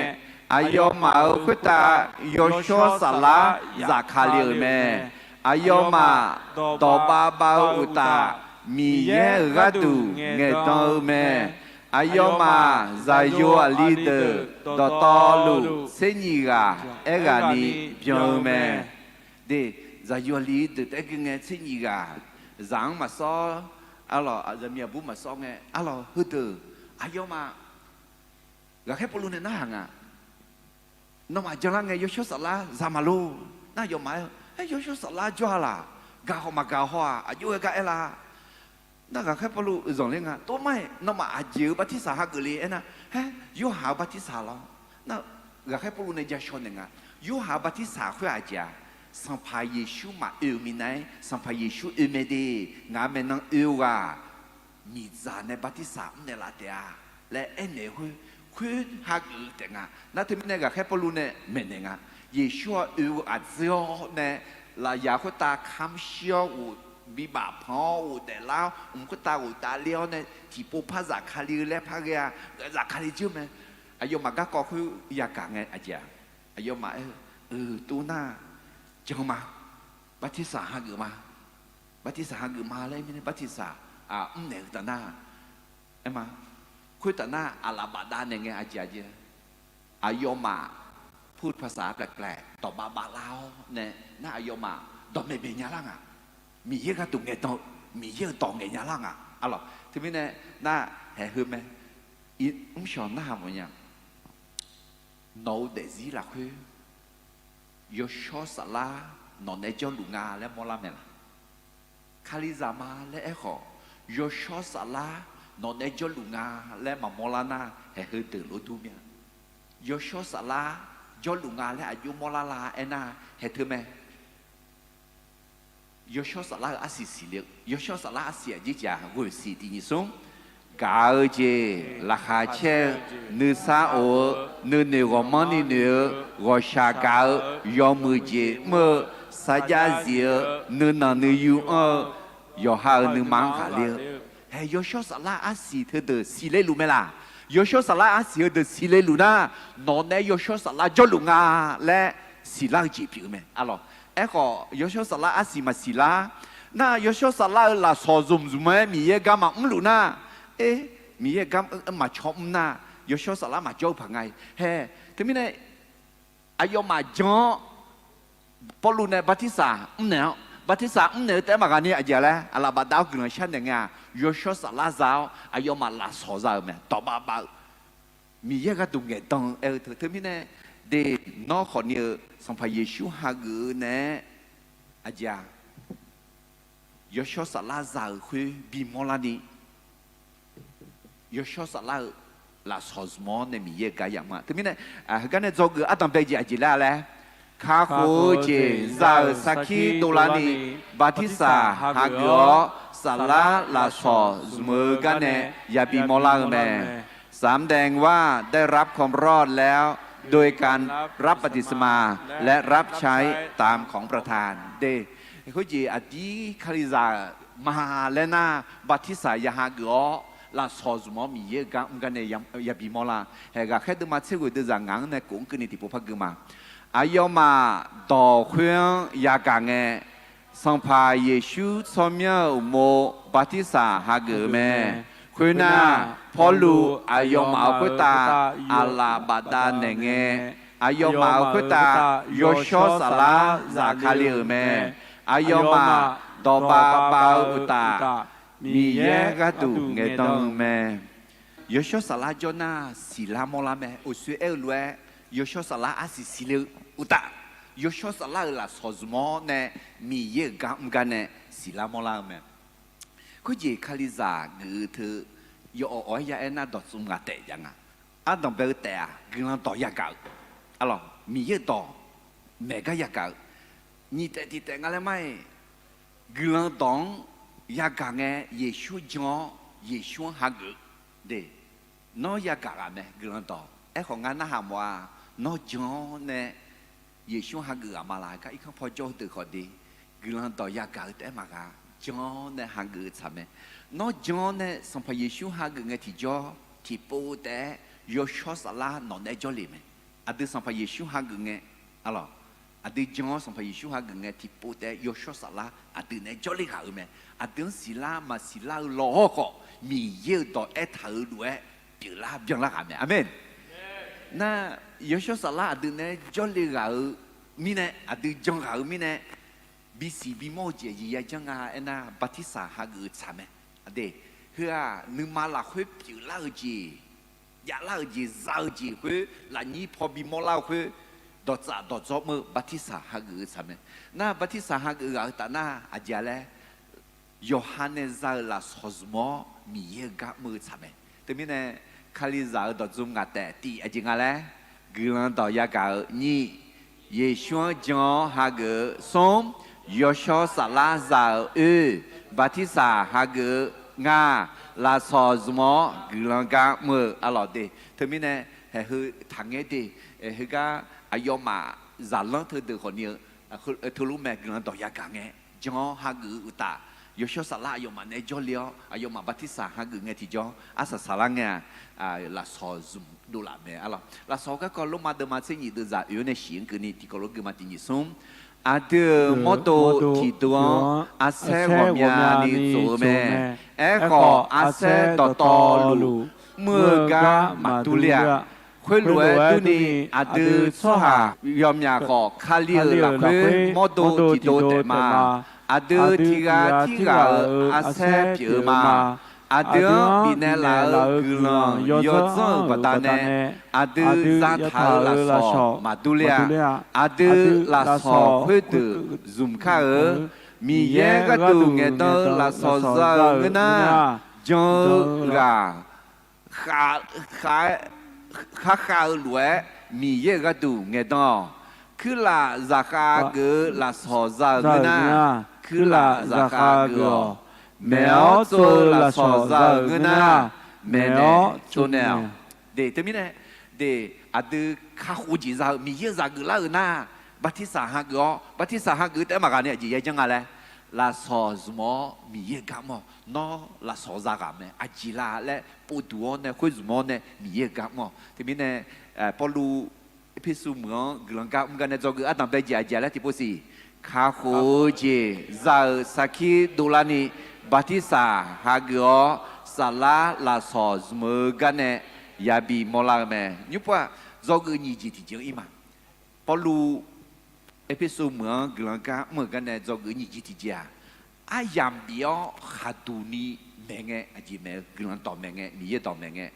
aqyawfmaf-euq khoertav yawshawr saflar zafkale-euq mae. Aqyawfmaf dawqbav bav-eu uqtaf, Miqyaer-euq gharduq ngaeqdan-eu mae. Aqyawfmaf zaqyo aqli deuq dawqtawvluf tser nyif ghaq aerghaqni byan-eu mae. De, zaqyo aqli deuq taef-aer gui ngae tser nyif ghaq, zaq-anr maqsawr, arlawq, zaqmiq aqbur maqsawr ngae, arlawq, heudeuq aqyawfmaf ghaqkhaer Pawrluv nae narhaq nga. Nawmaf janlar ngae yawshawr saflar za maq lor. Nar aqyawfmaf aer-eu, Aer, yawshawr saflar jawr-a laq. Gaq khawf maqgaq haw-aq, aqjox-aer gar aer la. Nar ghaqkhaer Pawrluv zanqler nga. Tov mar-iq, nawmaf aqjeq-euq bartirsaq hageuf le aernar, Aer, Yorhaq-euq bartirsaq lawr. Nar ghaqkhaer Pawrluv nae ja shaw naeq nga. Yorhaq-euq bartirsaq khoer aqjeq-aq, Sanqpaq Yeqsur maqoe-eu minav-aer, Sanqpaq Yeqsur oe mae de. Ngaq maeqnan oe-eu ghaq miqdzaq nae bartirsaq mrnaeq laf taef-a laer aernaeq-eu khoer, khoer hageuf-eu taef nga. Nar teumirnae ghaqkhaer Pawrluv nae maeqnaeq nga. Yeqsur-aq oe-eu aqdzeur-awr nae, lafyaq khoertav kamr shir-awr ghof bi bafpanq-awr ghofdaef lar-awr, mq khoertav ghofdav ler-awr nae tiqpov par zafkale-eu laer par ghae-a, zafkale dzeur mae. Aqyawfmaf garkawv khoer yagaq ngae aqjeq-aq, aqyawfmaf aer-eu, Euq, tov nar, jan ma, bartirsaq hageuf ma. Bartirsaq hageuf ma laer mirnae bartirsaq-aq mrnaeq-eu taf nar, aer ma, khoertaf nar aqlaf bafdav naeq ngae aqjeq aqjeq, aqyawfmaf pur paqsaq-a plaeqplaeq dawqbav bavlar-awr nae, nar aqyawfmaf dawqmaeq maeq nya lar nga. Miqyaer gharduq ngaeqdan-eu, Miqyaer-euq dawq ngaeq nya lar nga. Arlawq, teumirnae nar haeq heu mae. Mrshawq narhaq mawfnya. Nawq-euq daefzir lafkhoer yawshawr saflar nawq naeq-aer jawrluf nga laer mawrlar mae laq? Kalizaq ma laer aerkhawf, yawshawr saflar nawq naeq-aer jawrluf nga laer maqmawrlar nar, haeq heudeuq lor dur mir-a. Yawshawr saflar jawrluf nga laer aqjox mawrlar la aernar, haeq teu mae. Yawshawr saflar-eu arsiq siqle-eu, yawshawr saflar arsiq aqjeq jeq-aq, ghoeq siq tiq nyiq smr. Gaq-eu jeq laqkhaq caer-eu, nuisar of-eu, nuinoeq ghawqmanrni noeq-eu, ghawqshaq gaq-eu, yawmuiq jeq mr-eu, sarjax zif-eu, nuinanq nuiyu anr-eu, yawqha-euq nuima-anr ghaqler-eu. Haeq yawshawr saflar arsiq heudeuq siqle luf mae laq? Yawshawr saflar arsiq heudeuq siqle luf nar, nawq naeq-aer yawshawr saflar jawrluf nga laer siqlar-eu jeq pyeuf-eu mae. Arlawq, aerkhawf yawshawr saflar arsiq maqsiq lar. Nar yawshawr saflar-eu lafsawq zmq zmq-aer Miqyaer gar maqmr luf nar, er, Miqyaer gar maqcaw mr nar, yawshawr saflar maqjawr-eu paq nga-i. Haeq teumirnae aqyawfmaf jan-awr, Pawrluv nae bartirsaq mrnaeq-awr, bartirsaq mrnaeq-eu taef-aer maqghaq ni aqjeq laer, aqlaf bafdav-awr guiqlanq sharnaeq ngae-aq, yawshawr saflar za-awr aqyawfmaf lafsawq za-euq mae, dawqbav bav-eu. Miqyaer gharduq ngaeqdan-eu aer-eu teu teumirnae, de, nawr khawfni-eu Sanqpaq Yeqsur hageuf-eu naeq-aer aqjeq-aq, yawshawr saflar za-euq khoer bimawr larni, yawshawr saflar-eu lafsawq zmq-awr nae Miqyaer-euq gar yamr-a. Teumirnae, heugar nae dzawgeuf ardanqbae jeq aqjeq laer-a laer, kakhof-eu jeq za-euq sarkir dovlarni, bartirsaq hageuf-awr saflar lafsawq zmq-eu gar nae yabi mawrlar-eu mae. สำแดงว่าได้รับความรอดแล้ว โดยการรับบัพติศมา และรับใช้ตามของประทาน de. Khoerjeq aqdir Kalizaq ma laer nar, bartirsaq ya hageuf-awr lafsawq zmq-awr Miqyaer-euq gar mr gar nae yabi mawrlar. Haeq ghaqkhaer deuvma tser ghoeq deuvzaq ngaq-anr nae kof-anr keuvni tiqpov par gui ma. Aqyawfmaf dawq khoer-anr yagaq ngae, Sanqpaq Yeqsur tsawrmyanr-euq uqmov bartirsaq hageuf-eu mae. Khoernar, Pawrluv aqyawfmaf-euq khoertav aqlaf bafdav naeqngae, aqyawfmaf-euq khoertav yawshawr saflar zafkale-euq mae. Aqyawfmaf dawqbav bav-eu uqtaf, Miqyaer gharduq ngaeqdan-eu mae. Yawshawr saflar jawr nar siqlar mawrlar mae. Uqshoe aer-eu lof-aer, yawshawr saflar arsiq siqle-eu uqtaf, yawshawr saflar-euq lafsawq zmq-awr nae Miqyaer-euq gar mr gar nae siqlar mawrlar-eu mae. Khoerjeq Kalizaq geuf-eu teu yawawq awq-aer ya aernar dawqtsuif ngaq taef jav nga. Ardanq bae-eu taef-aq guiqlanq dawq yagaq-eu, arlawq Miqyaer-euq dawq maeq gar yagaq-eu, nyiq taef tiq taef nga laer mar-iq, guiqlanq dawq-anr yagaq ngae Yeqsur jan-awr Yeqsur-anr hageuf-eu de. Nawr yagaq ghaq mae guiqlanq dawq. Aerkhawf ngar narhaq mawf-a, nawr jan-awr nae Yeqsur-anr hageuf ghaq ma laq gar irkanr paw jawr-eu deuq khawf de. Guiqlanq dawq yagaq-eu taef-aer maqgaq, jan-awr nae hageuf-eu tsaq mae. Nawr jan-awr nae Sanqpaq Yeqsur hageuf ngae tiqjawr tiqpov taef-aer yawshawr saflar nawq naeq-aer jawrle mae. Aqdui Sanqpaq Yeqsur hageuf ngae, arlawq, aqdui jan-awr Sanqpaq Yeqsur hageuf ngae tiqpov taef-aer yawshawr saflar aqdui naeq-aer jawrle ghaq-eu mae. Aqdui-anr siqlar maqsiqlar-eu lawq-awr khawf Miqyaer-euq dawq aertaq-euq lof-aer pyeuflar byanlar ghaq mae. Aqmeq. Nar, yawshawr saflar aqdui naeq-aer jawrle ghaq-eu mirnae, aqdui jan ghaq-eu mirnae, bisiq bimawr-eu jeq aqjeq yajanr nga aernar bartirsaq hageuf-eu tsaq mae. Aqde, heu-aq nuima lafkhoer pyeuflar-eu jeq, javlar-eu jeq, za-eu jeq khoer lafnyir paw bimawr lar-eu khoer dawqtsaf dawqdzawr mr-eu bartirsaq hageuf-eu tsaq mae. Nar bartirsaq hageuf ghaq-eu taf nar aqjeq-a laer, yawqha nae za-euq lafsawq zmq-awr Miqyaer-euq gar mr-eu tsaq mae. Teumirnae Kalizaq-euq dawqdzmr ngaq taef tiq aqjeq nga laer, guiqlanq dawq yagaq-eu nyiq, Yeqsur-anr jan-awr hageuf-eu smr, yawshawr saflar za-euq oer, bartirsaq hageuf-eu nga, lafsawq zmq-awr guiqlanq gar mr-eu arlawq de. Teumirnae haeq heu taqngaer de, heugar aqyawfmaf zaqlanr teudeuq khawfni-eu teulof mae guiqlanq dawq yagaq ngae jan-awr hageuf-eu uqtaf, yawshawr saflar aqyawfmaf naeq-aer jawrle-awr aqyawfmaf bartirsaq hageuf ngae tiqjawr arsaq saqlar ngae-aq, lafsawq zmq dovlaf mae arlawq. Lafsawq garkawv Lormav deuvma tser nyiq deuvzaq oeq-awr nae shiq-anr keuvni tiqkawv lof gui ma tiq nyiq smr. Aqdui-euq mawrdo tiqdov-anr arsaer ghawqmyani tsof-eu mae. Aerkhawf arsaer dawqtawvluf mr-eu gar maqdur ler-a. Khoerlof-aer durni, aqdui tsawrhaq yawmyaq khawf Kali-euq lafkhoer mawrdo tiqdov taef ma. Aqdui tiqghaq tirghaq-euq arsaer pyeuf-eu ma. Aqdui-anr bifnaeq laf-euq guiqlanq yawdzanr-euq baqdanae, aqdui zataq-euq lafsawq maqdur ler-a. Aqdui lafsawq khoerdeuq zmq kar-eu. Miqyaer gharduq ngaeqdan-eu lafsawq za-euq ngeur nar, jan-eu ghaq kharkhav-eu lof-aer Miqyaer-euq gharduq ngaeqdan-awq. Kuirlaf zaqkhav geuf-eu lafsawq za-euq ngeur nar, kuirlaf zaqkhav geuf-awq. Maeq-awr tsov-eu lafsawq za-euq ngeur nar, maeqnaeq tsovnaeq-awq. De teumirnae, de, aqdui kakhof jeq za-eu Miqyaer-euq zaq geuflar-euq nar, bartirsaq hageuf-awr, bartirsaq hageuf taef-aer maqghaq ni aqjeq yajanr nga laer, lafsawq zmq-awr Miqyaer-euq gar mr-awq. Nawr lafsawq za ghaq mae, aqjeq la laer povduq-awr nae khoer zmq-awr nae Miqyaer-euq gar mr-awq. Teumirnae Pawrluv Erpersu meuq-anr guiqlanq gar mr gar nae dzawgeuf ardanq bae jeq aqjeq laer tiqpov siq. Kakhof-eu jeq za-euq sarkir dovlarni, bartirsaq hageuf-awr saflar lafsawq zmq-eu gar nae yabi mawrlar-eu mae. Nymrpov-aq, dzawgeuf nyiq jeq tiqjeq-anr ir ma. Pawrluv Erpersu meuq-anr guiqlanq gar mr-euq gar nae dzawgeuf nyiq jeq tiqjeq-aq, aryamq bif-awr khaqduq ni maeqngae, aqjeq maeq-eu guiqlanq dawq maeqngae, Miqyaer dawq maeqngae,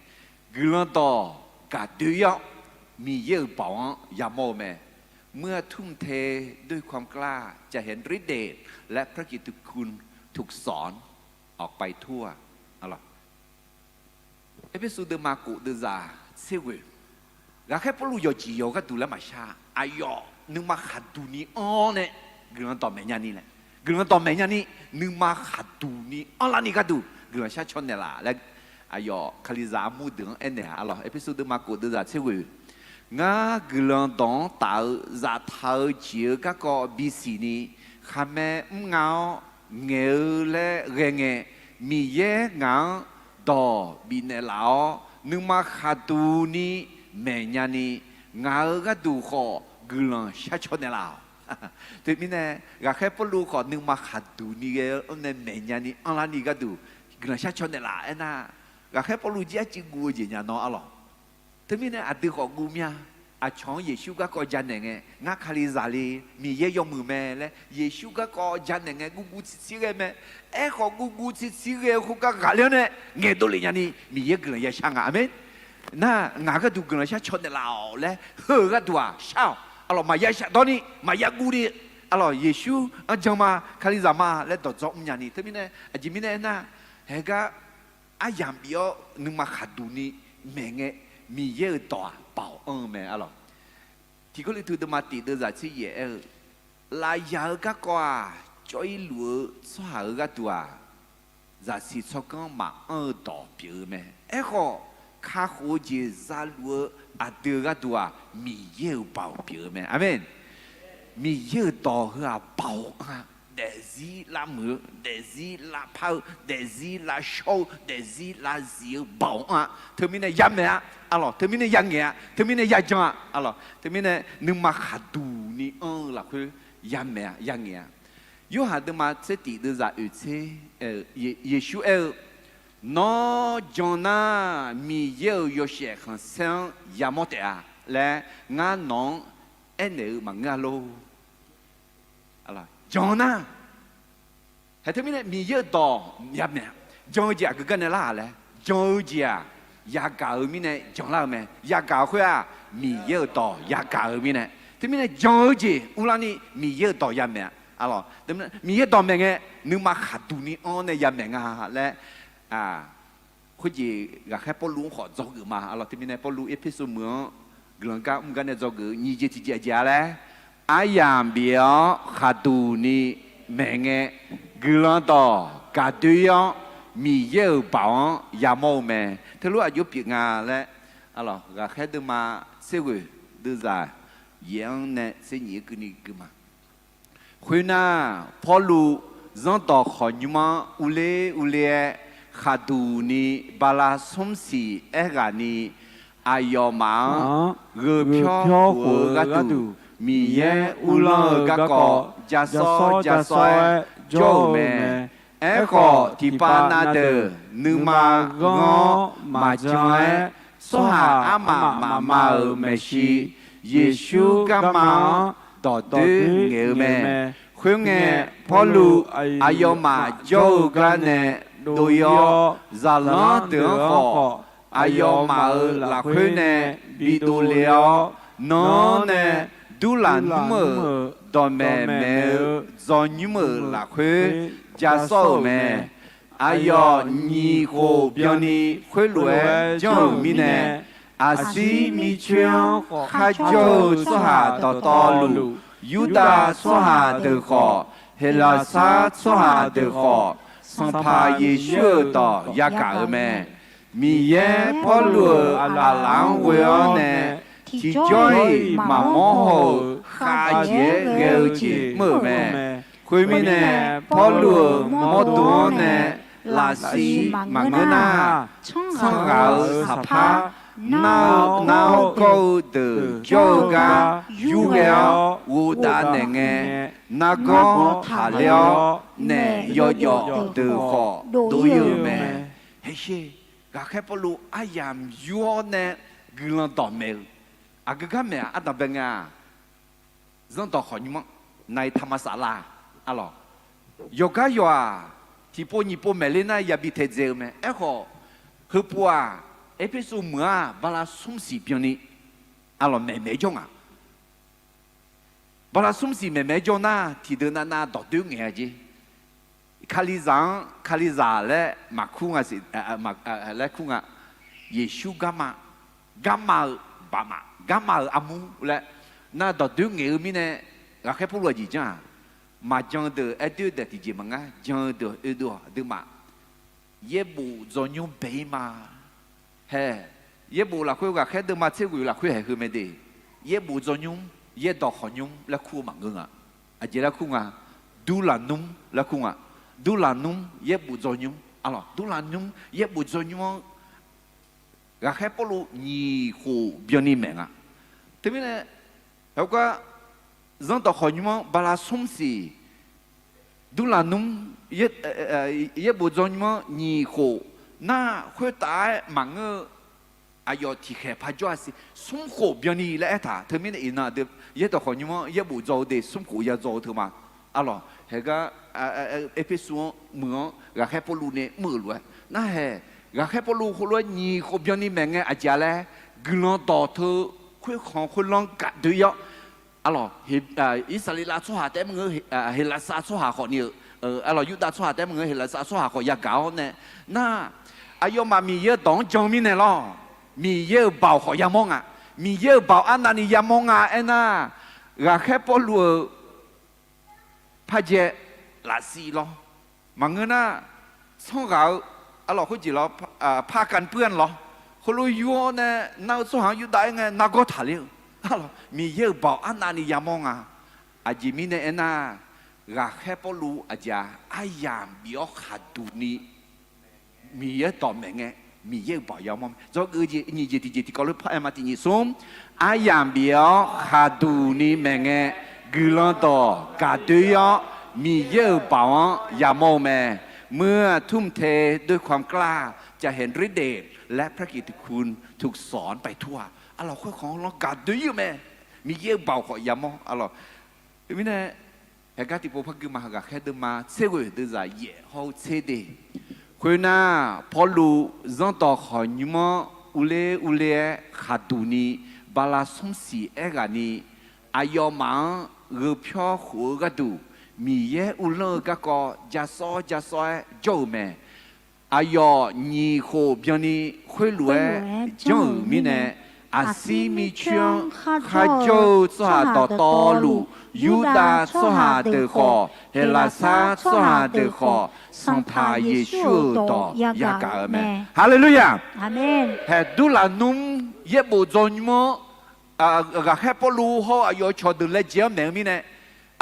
guiqlanq dawq gaqdoe ir-awr Miqyaer-euq baoq-anr yamawr-eu mae. เมื่อทุ่มเทด้วยความกล้า จะเห็นฤทธิ์เดช และพระกิตติคุณถูกสอนออกไปทั่ว Erpersu deuvma kof deuvzaq tser ghoeq. Ghaqkhaer Pawrluv yawqjeq yawq gharduq laer maqshar. Aqyawf nuima khaqduq ni anr-awr nae guiqlanq dawq maeq nyani laer, guiqlanq dawq maeq nyani, nuima khaqduq ni anrlar ni gharduq guiqlanq shar caw naeqlaf laer, aqyawf Kalizaq armur deuq-anr aernaeq-a arlawq. Erpersu deuvma kof deuvzaq tser ghoeq. Ngar guiqlanq dawq-anr taf-eu zaftaq-eu jeq-eu garkawv bisiq ni, khaqmae mr nga-awr ngaeq-eu laer ghae ngae, Miqyaer ngaq-anr dawq bifnaeq laf-awr, nuima khaqduq ni maeqnya ni, ngaq-euq gharduq khawf guiqlanq sharcaw naeqlaf-awq. Teumirnae, ghaqkhaer Pawrluv khawf nuima khaqduq ni ghae-anr nae maeqnya ni anrlar ni gharduq guiqlanq sharcaw naeqlaf aernar, ghaqkhaer Pawrluv jir arcuiv guv-eu jeq nya nawr arlawq. Teumirnae aqdui khawf guv mya. Aqcawq-anr Yeqsur garkawv janaeq ngae, ngar Kalizaq le, Miqyaer yawmuiq mae laer Yeqsur garkawv janaeq ngae, guvguv tsirtsir ghae mae. Aerkhawf, guvguv tsirtsir ghae-eu khoergar ghaqler-anr nae ngaeqdov lef nyani Miqyaer guiqlanq ya shar nga. Aqmeq. Nar ngaq gharduq guiqlanq sharcaw naeqlaf-awq laer heu-euq gharduq-aq shar-awq. Arlawq, maqya shafdawr ni maqya guv ni, arlawq, Yeqsur-anr jan ma, Kalizaq ma laer dawqdzawr mrnya ni. Teumirnae aqjeq mirnae aernar, haegar aryamq bif-awr nuima khaqduq ni maeq ngae, Miqyaer-euq dawq-aq baoq anr-eu mae arlawq. Tiq Gawrliqtu deuvma tiq deuvzaq tser yaef aer-eu, lafyaq-eu garkawv-aq, cawv-ir luf-eu tsawrhaq-euq gharduq-aq, zaqsiq tsawrganr maqanr-eu dawq pyeuf-eu mae. Aerkhawf, kakhof-eu jeq zaluf-eu aqdui-euq gharduq-aq, Miqyaer-euq baoq pyeuf-eu mae. Aqmeq. Miqyaer-euq dawq heu-aq baoq anr-a. Daefzir lavmuiq-eu, daefzir lavpar-eu, daefzir lavshawr-eu, daefzir lavzif-eu baoq anr-a. Teumirnae yamaeq-a, arlawq, teumirnae yangaeq-a, teumirnae yajan-a, arlawq, teumirnae nuima khaqduq ni anr-eu lafkhoer yamaeq-a, yangaeq-a. Yorhaq deuvma tser tiq deuvzaq oeq tser, Yeqsur aer-eu, Nawr jan nar, Miqyaer-euq yawshaef khanqsaer-anr yamawr taef-a laer ngar nawq-anr aernaeq-eu maqngeur-a lor. Jan nar, haeq teumirnae Miqyaer-euq dawq yamaeq-a. Jan-eu jeq aqgeu gar nae lar-aq laer, jan-eu jeq-aq yagaq-euq mirnae janlar-eu mae. Yagaq-eu khoer-aq, Miqyaer-euq dawq yagaq-eu mirnae. Teumirnae jan-eu jeq uvlanr ni Miqyaer-euq dawq yamaeq-a. Arlawq, Miqyaer dawq maeq ngae, nuima khaqduq ni anr nae yamaeq nga laer khoerjeq ghaqkhaer Pawrluv-anr khawf dzawgeuf ma. Arlawq, teumirnae Pawrluv Erpersu meuq-anr guiqlanq gar mr gar nae dzawgeuf-eu nyiq jeq tiqjeq aqjeq-a laer, aryamq bif-awr khaqduq ni maeq ngae, guiqlanq dawq gaqdoer-ir-awr, Miqyaer-euq baoq-anr yamawr-eu mae. Teulof aqjox pyeuf nga laer, arlawq, ghaqkhaer deuvma tser ghoeq deuvzaq yaef-anr nae tser nyiq-aer keuvni gui ma. Khoernar, Pawrluv zanrdawq khawqnymr-anr urler urler-aer, khaqduq ni bala smr siq aerghaqni, aqyawfmaf-anr gheu pyawr khof-eu gharduq, Miqyaer uvlanr-eu garkawv jasawr jasawr-aer jawr-euq mae. Aerkhawf, tiqpav na deuq nuima ghanr-awr maqjan-aer, tsawrhaq armaf mafma-euq maeqshi, Yeqsur garma-anr dawqdoer ngaeq-eu mae. Khoerngae, Pawrluv aqyawfmaf jawr-eu gar nae dov-ir-awr, zaqlanr deuq-anr khawf, aqyawfmaf-euq lafkhoer nae bidov le-awr, nanr nae durlaqnmr-euq dawqmaeq maeq-eu dzawrnymr-euq lafkhoer jasawr-euq mae. Aqyawf nyiq khof byanni khoerlof-aer janr-euq mirnae, aqsir mircoer-anr kharjawr-eu tsawrhaq dawqtawvluf, Yurdav tsawrhaq deuq khawf, Heqlaqsar tsawrhaq deuq khawf, Sanqpaq Yeqsur-euq dawq yagaq-euq mae. Miqyaer Pawrluv-euq aqlaf-anr ghoe-awr nae, tiqjawr-iq maqmawr haw-euq khavjeq-aer ghae-eu jeq mr-euq mae. Khoermirnae, Pawrluv-euq mawrdo-anr nae lafsiq maqngeur nar, tsanr ghaq-euq saqpar nar-awr gawr-eu deuq jawr-eu gar yurghae-awr ghofdav naeqngae, nargawr taqler-awr naef yawjawf deuq khawf dov-ir-euq mae. Heqsher, ghaqkhaer Pawrluv aryamq yur-awr nae guiqlanq dawqmaeq-eu aqgeu gar maeq-aq, ardanqbae ngae-aq, zanrdawq khawqnymr-anr naiq taqma saflar. Arlawq, yawqgar yawq-aq, tiqpov nyiq pov maeqler nar yabi taedzae-eu mae. Aerkhawf, heupov-aq, Erpersu meuq-aq bala smr siq byanni, arlawq, maeqmaeq jawr nga. Bala smr siq maeqmaeq jawr nar, tiqdeuq navnav dawqdoer ngaeq-a jeq. Kalizaq-anr Kalizaq laer maqkur nga siq, laer kur nga. Yeqsur garma, garma-euq baqmaf, garma-euq armur laer nar dawqdoer ngaeq-eu mirnae, ghaqkhaer Pawrluv aqjeq janr-aq, maqjan-eu deuq aer doer daeq tiqjeq maqngar, jan-eu deuq oedov-awq aqduimaf. Yaerbof dzawrnymr bae-ir ma. Hae, yaerbof lafkhoer ghaqkhaer deuvma tser ghoeq lafkhoer haeq heu mae de. Yaerbof dzawrnymr, yaerdawq khawqnymr laer kur-eu maqngeur nga. Aqjeq laer kur nga, durlaqnmr laer kur nga. Durlaqnmr yaerbof dzawrnymr. Arlawq, durlaf nymr yaerbof dzaw nymr-anr ghaqkhaer Pawrluv nyiq khof byanni maeq nga. Teumirnae, heugar zanrdawq khawf nymr-anr bala smr siq, durlaf nymr yaerbof dzaw nymr-anr nyiq khof nar, khoertav-aer maqngeur-eu aqyawf tiqkhaeq par jawr-a siq, smr khof byanni laer aertaq. Teumirnae iqnan aqdui yaerdawq khawf nymr-anr yaerbof dzaw-eu de smr khof ya dzaw-eu teu ma. Arlawq, heugar Erpersu-anr meuq-anr ghaqkhaer Pawrluv nae mr-euq lof-aer narhaeq, ghaqkhaer Pawrluv heulof-aer nyiq khof byanni maeq ngae aqjeq-a laer, guiqlanq dawq teu khoerkhanq khoerlanr gaqdoe-ir-awr, arlawq, Irsaqleqlav tsawrhaq taef-aer maqngeur, Heqlaqsar tsawrhaq khawf ni-eu, arlawq, Yurdav tsawrhaq taef-aer maqngeur, Heqlaqsar tsawrhaq khawf yagaq-awr nae, nar, aqyawfmaf Miqyaer-euq dawq-anr jan-eu mirnae lawr, Miqyaer-euq baoq khawf yamawr nga. Miqyaer-euq baoq arnavni yamawr nga aernar, ghaqkhaer Pawrluv-euq parjae lafsiq lawr, maqngeur nar, tsanr ghaq-eu, arlawq, khoerjeq lawr, par kavpuir-anr lawr, heulof yur-awr nae nar-eu tsawrhaq-anr Yurdav aer ngae nargawr taqler-eu, arlawq, Miqyaer-euq baoq arnavni yamawr nga. Aqjeq mirnae aernar, ghaqkhaer Pawrluv aqjeq-aq, aryamq bif-awr khaqduq ni Miqyaer dawq maeq ngae, Miqyaer-euq baoq yamawr mae. Dzawgeuf jeq nyiq jeq tiqjeq tiqkawv lof par aer ma. Tiq nyiq smr, aryamq bif-awr khaqduq ni maeq ngae, guiqlanq dawq gaqdoe-ir-awr, Miqyaer-euq baoq-anr yamawr-eu mae. Muiq-aq tmr te doe kamq kar-aq, จะเห็นฤทธิ์เดช และพระกิตติคุณถูกสอนไปทั่ว. Arlawq, khoerkhanq lanr gaqdoe-ir-eu mae. Miqyaer-euq baoq khawf yamawr. Arlawq, teumirnae, heugar tiqpov par gui ma. Ghaqkhaer deuvma tser ghoeq deuvzaq yaef hawr-eu tser de. Khoernar, Pawrluv zanrdawq khawf nymr-anr urler urler-aer khaqduq ni bala smr siq aerghaqni, aqyawfmaf-anr gheu pyawr khof-eu gharduq Miqyaer uvlanr-eu garkawv ja sawr ja sawr-aer jawr-euq mae. Aqyawf nyiq khof byanni khoerlof-aer janr-euq mirnae, aqsir mircoer-anr kharjawr-eu tsawrhaq dawqtawvluf, Yurdav tsawrhaq deuq khawf, Heqlaqsar tsawrhaq deuq khawf, Sanqpaq Yeqsur-euq dawq yagaq-euq mae. Haleluya! Haeq durlaf nmr yaerbof dzaw nymr-anr ghaqkhaer Pawrluv hawr-eu aqyawf-euq cawqdeuq laejae-anr maeq-eu mirnae,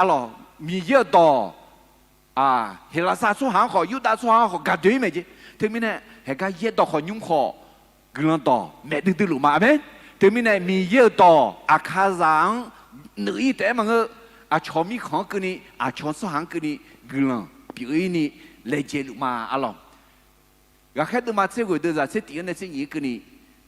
arlawq, Miqyaer-euq dawq Heqlaqsar tsawrhaq-anr khawf, Yurdav tsawrhaq-anr khawf gaqdoe-ir mae jeq. Teumirnae, heugar yaerdawq khawf nymr khawf guiqlanq dawq maeq duidui luf ma. Aqmeq. Teumirnae Miqyaer-euq dawq aqkazaq-anr nuif-ir taef-aer maqngeur, aqcawq mirkhanq-anr keuvni, aqcawq tsawrhaq-anr keuvni guiqlanq pyeuf-ir ni laejae luf ma. Arlawq, ghaqkhaer deuvma tser ghoeq deuvzaq tser tif-anr nae tser nyiq-anr keuvni,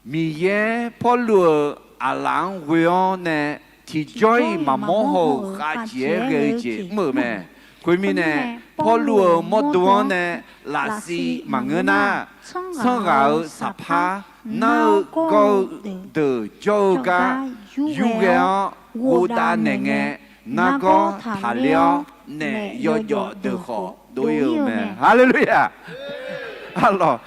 Miqyaer Pawrluv-euq aqlaf-anr ghoe-awr nae tiqjawr-iq maqmawr haw-euq khavjeq-aer ghae-eu jeq mr-euq mae. Khoermirnae, Pawrluv-euq mawrdo-anr nae lafsiq maqngeur nar, tsanr ghaq-euq saqpar nar-eu gawr-eu deuq jawr-eu gar yurghae-awr ghovdav naeqngae, nargawr taqler-awr naef yawjawf deuq khawf dov-ir-euq mae. Haleluya! Arlawq,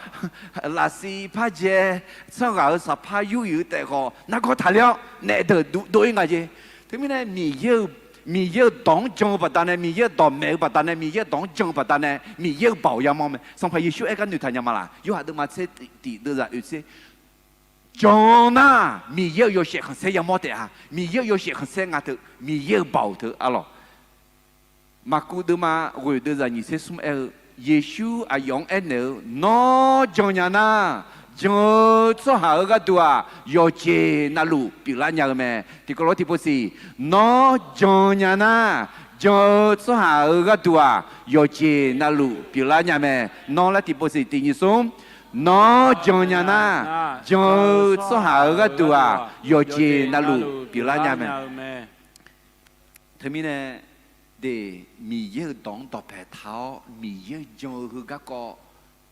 lafsiq par jae, tsanr ghaq-euq saqpar yur-iq-eu taef khawf nargawr taqler-awr naef deuq dov-ir nga jeq. Teumirnae Miqyaer-euq, Miqyaer-euq dawq-anr jan-eu baqdanae, Miqyaer-euq dawq maeq-eu baqdanae, Miqyaer-euq dawq-anr jan-eu baqdanae, Miqyaer-euq baoq yamawr mae. Sanqpaq Yeqsur aer gar noeqtaq nya ma laq? Yorhaq deuvma tser tif deuvzaq oeq tser, jan nar, Miqyaer-euq yawshaef khanqsaer yamawr taef-a. Miqyaer-euq yawshaef khanqsaer nga teu, Miqyaer-euq baoq teu. Arlawq, Maqkuv deuvma ghoeq deuvzaq nyiq tser smr aer-eu, Yeqsur aqyawf-anr aernaeq-eu, Nawr jan nya nar, jan-eu tsawrhaq-euq gharduq-aq, yawqjeq navluf pyeuflar nya-eu mae. Tiqkawv lof tiqpov siq, Nawr jan nya nar, jan-eu tsawrhaq-euq gharduq-aq, yawqjeq navluf pyeuflar nya mae. Nawr laer tiqpov siq. Tiq nyiq smr, Nawr jan nya nar, jan-eu tsawrhaq-euq gharduq-aq, yawqjeq navluf pyeuflar nya mae. Teumirnae, de, Miqyaer-euq dawq-anr dawqpae taq-awr, Miqyaer-euq jan-eu heu garkawv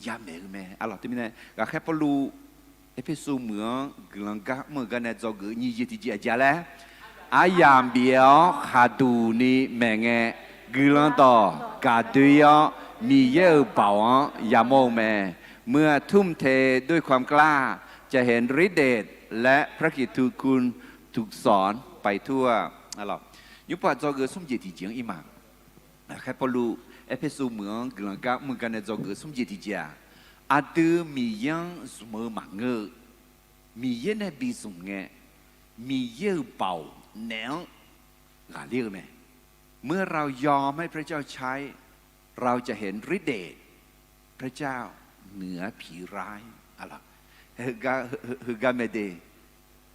yamaeq-eu mae. Arlawq, teumirnae ghaqkhaer Pawrluv Erpersu meuq-anr guiqlanq gar mr-eu gar nae dzawgeuf nyiq jeq tiqjeq aqjeq laer, aryamq bif-awr khaqduq ni maeqngae, guiqlanq dawq gaqdoe-ir-awr, Miqyaer-euq baoq-anr yamawr-eu mae. เมื่อทุ่มเทด้วยความกล้า จะเห็นฤทธิ์เดชและพระกิตติคุณถูกสอนไปทั่ว Nymrpov-aq dzawgeuf smr jeq tiqjeq-anr ir ma. Ghaqkhaer Pawrluv Erpersu meuq-anr guiqlanq gar mr-eu gar nae dzawgeuf smr jeq tiqjeq-aq, aqdui Miqyaer-anr zmq-eu maqngeur-eu, Miqyaer nae bizmq ngae, Miqyaer-euq baoq naeq-anr ghaqler-eu mae. เมื่อเรายอมให้พระเจ้าใช้ เราจะเห็นฤทธิ์เดช พระเจ้า nuiq-ar piq rar-ir, heugar, heugar mae de.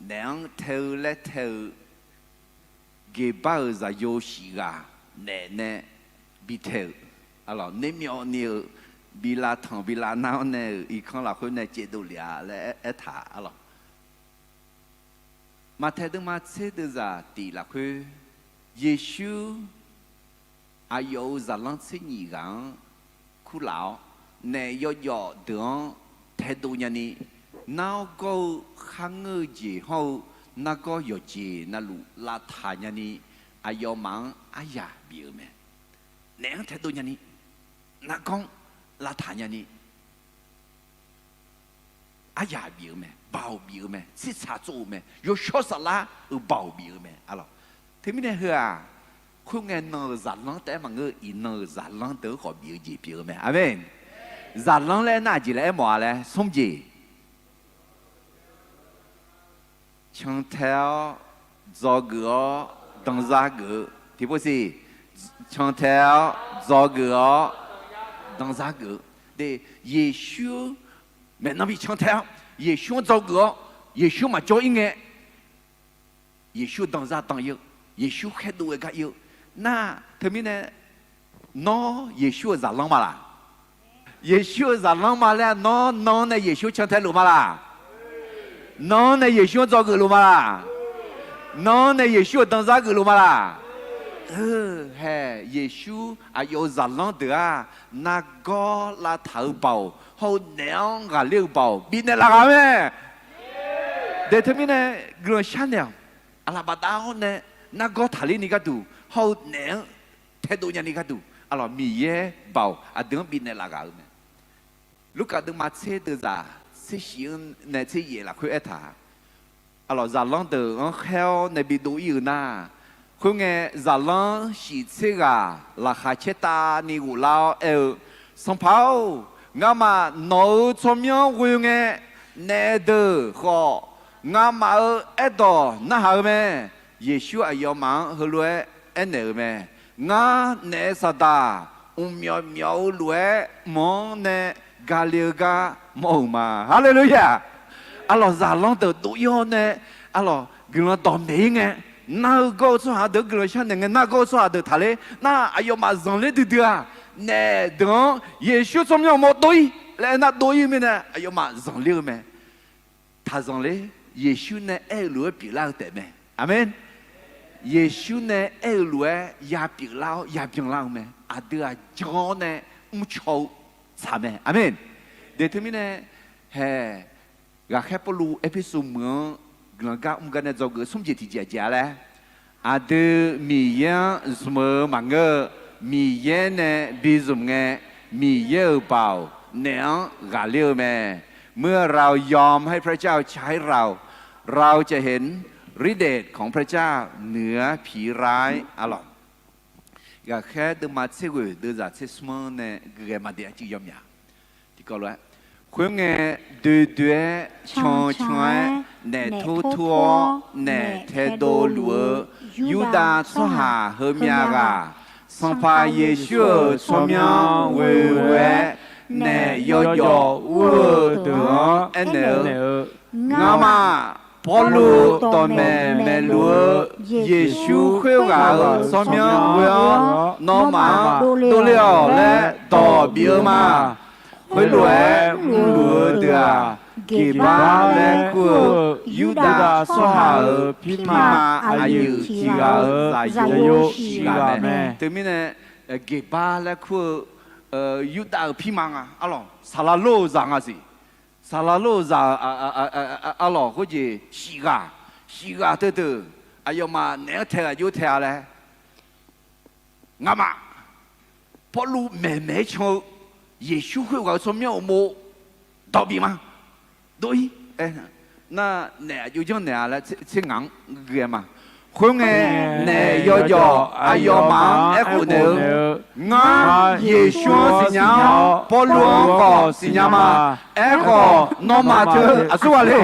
Naef-anr tae-eu laer tae-eu geqbar-euq zaqyo shif ghaq naef nae bi tae-euq, naermyawv ni-euq bi lavtanq bi lavnar-awr nae-euq irkanr lafkhoer nae caevdov lef-a laer aertaq-a lawq. Maqtaeq deuvma tser deuvzaq tif lafkhoer, Yeqsur aqyawf-euq zaqlanr tser nyif ghaq-anr kurlaf-awr, naef yawjawf deuq-anr taedov nyani, nargawr-eu kharngeur-eu jeq hawr-eu nargawr yawqjeq navluf lavtaq nyani, aqyawfmaf-anr aryaq bif-eu mae. Naef-anr taedov nyani, nargawr-anr lavtaq nyani, aryaq bif-eu mae, baoq bif-eu mae, tsirtsaq tsov-euq mae, yawshawr saflar-euq baoq bif-eu mae, a lawq. Teumirnae heu-aq, khoerngae nan-euq zaqlanr taef-aer maqngeur-eu, iqnan-euq zaqlanr deuq-anr khawf bif-eu jeq pyeuf-eu mae. Aqmeq. Zaqlanr laer nar aqjeq laer aermawf-a laer smr jeq. Cantae-awr, dzawgeuf-awr, danzar geuf-eu tiqpov siq. Cantae-awr, dzawgeuf-awr, danzar geuf-eu. De, Yeqsur maeqnan bi cantae-awr, Yeqsur-anr dzawgeuf-awr, Yeqsur maqjawr-ir ngae, Yeqsur danzar dan-ir-eu, Yeqsur khaerdov-aer gar ir-eu. Nar, teumirnae, nawr Yeqsur-euq zaqlanr ma laq? Yeqsur-euq zaqlanr ma laer nawr, nanr nae Yeqsur cantae luf ma laq? Nanr nae Yeqsur-anr dzawgeuf luf ma laq? Nanr nae Yeqsur-euq danzar geuf luf ma laq? Hae, Yeqsur aqyawf-euq zaqlanr deuq-aq, nargawr lavtaq-eu baoq hawr-eu naef-anr ghaqler-eu baoq bifnaeq laf ghaq-eu mae. De teumirnae guiqlanq sharnaeq-awq. Aqlaf bafdav-awr nae nargawr taqler ni gharduq hawr-eu naef-anr taedov nyani gharduq, a lawq, Miqyaer baoq aqdui-anr bifnaeq laf ghaq-eu mae. Lurkaf deuvma tser deuvzaq tser shif-anr nae tser yaef lafkhoer aertaq-a. A lawq, zaqlanr deuq-anr khaer-awr nae bidov-ir-eu nar, khoerngae zaqlanr shif tser ghaq laqkhaq caertavni ghoflar-awr aer-eu, Sanqpaq-or, ngamaf nawq-euq tsawrmyanr ghoe ngae, naef deuq khawf ngamaf-euq aerdawq narhaq-eu mae. Yeqsur aqyawfmaf-anr heulof-aer aernaeq-euq mae. Ngar naef saqdaq mqmyawf myawf-eu lof-aer mq-anr nae gale-eu gar mawr-euq ma. Haleluya! A lawq, zaqlanr deuq dov-ir-awr nae, a lawq, guiqlanq dawqmaeq-ir ngae, nar-eu gawr-eu tsawrhaq deuq guiqlanq sharnaeq ngae, nar gawr-eu tsawrhaq deuq taqler nar, aqyawfmaf zanqler duidui-aq, naef deuq-anr Yeqsur tsawrmyanr uqmov dov-ir laer aernar dov-ir-eu mirnae aqyawfmaf zanqler-eu mae. Taq zanqler, Yeqsur nae aer-eu lof-aer pyeuflar-eu taefmae. Aqmeq. Yeqsur nae aer-eu lof-aer ya pyeuflar-awr ya byanlar-eu mae. Aqdui-aq jan-awr nae mrcaw-eu tsaq mae. Aqmeq. De teumirnae, hae, ghaqkhaer Pawrluv Erpersu meuq-anr guiqlanq gar mr gar nae dzawgeuf smr jeq tiqjeq aqjeq-a laer, aqdui Miqyaer-anr zmq-eu maqngeur-eu, Miqyaer nae bizmq ngae, Miqyaer-euq baoq naef-anr ghaqler-eu mae. เมื่อเรายอมให้พระเจ้าใช้เรา เราจะเห็นฤทธิ์เดชของพระเจ้าเหนือผีร้าย a lawq. Ghaqkhaer deuvma tser ghoeq deuvzaq tser smr-anr nae guiqghae maqde arcuiv yawmyaq. Tiqkawv lof-aer, khoerngae, doe doe-aer, can can-aer, naef tur tur-awr naef taedov luf-eu Yurdav tsawrhaq heumya ghaq, Sanqpaq Yeqsur-euq tsawrmyanr ghoe-aer naef yawjawf ur-eu deuq-anr aernaeq-eu, Ngamaf Pawrluv dawqmaeq maeqluf-eu Yeqsur khoerghaq-euq tsawrmyanr ghoe-awr nawmaf-anr dovle-awq laer dawq bif-eu ma. Khoerlof-aer mrluf-eu deuq-aq, Geqbar laer kur-eu Yurdav tsawrhaq-euq pirma aqyuif tiq ghaq-euq zaqyo shif ghaq mae. Teumirnae, Geqbar laer kur-eu Yurdav-euq pirma nga, a lawq, saqlaq lor-euq zaq nga siq. Saqlaq lor-euq zaq, a lawq, khoerjeq shif ghaq, shif ghaq teudeuq aqyawfmaf naeq-anr tae ghaq jov-aer tae-a laer, ngamaf Pawrluv maeqmaeq-aer can-eu Yeqsur khoerghaq-euq tsawrmyanr uqmov dawq bif ma. Dov-ir, nar naef aqjox janrnaeq-a laer tser ngaq-anr ghae ma. Khoerngae, naef yawjawf aqyawfmaf-anr aerkhof naeq-eu, Ngar Yeqsur-anr siqnya-awr, Pawrluv-anr khawf siqnya ma. Aerkhawf, nawmaf teu aqsurghaq le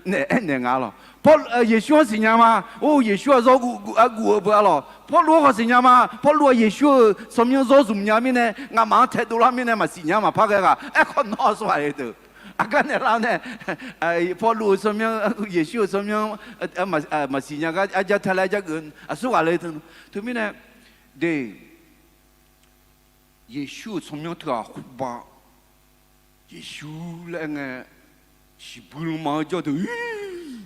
Naef aernaeq nga lawq. Pawrluv, Yeqsur-anr siqnya ma. Or, Yeqsur-aq zawr guf-eu beu-a lawq. Pawrluv-anr khawf siqnya ma. Pawrluv-aq Yeqsur-euq tsawrmyanr zawr zmq nya mirnae, ngamaf-anr taedov lar mirnae maqsiq nya maqpar ghae ghaq. Aerkhawf nawr aqsur ghaq le teu. Aqgar naeq lar-awr nae, Pawrluv-euq tsawrmyanr, Yeqsur-euq tsawrmyanr maqsiq nya gar arjar tae laer arjar geuf-eu aqsur ghaq le teu. Teumirnae, de, Yeqsur-euq tsawrmyanr teu-aq khoerba, Yeqsur laer aer ngae, siqbuir lanma-eu jawr deuq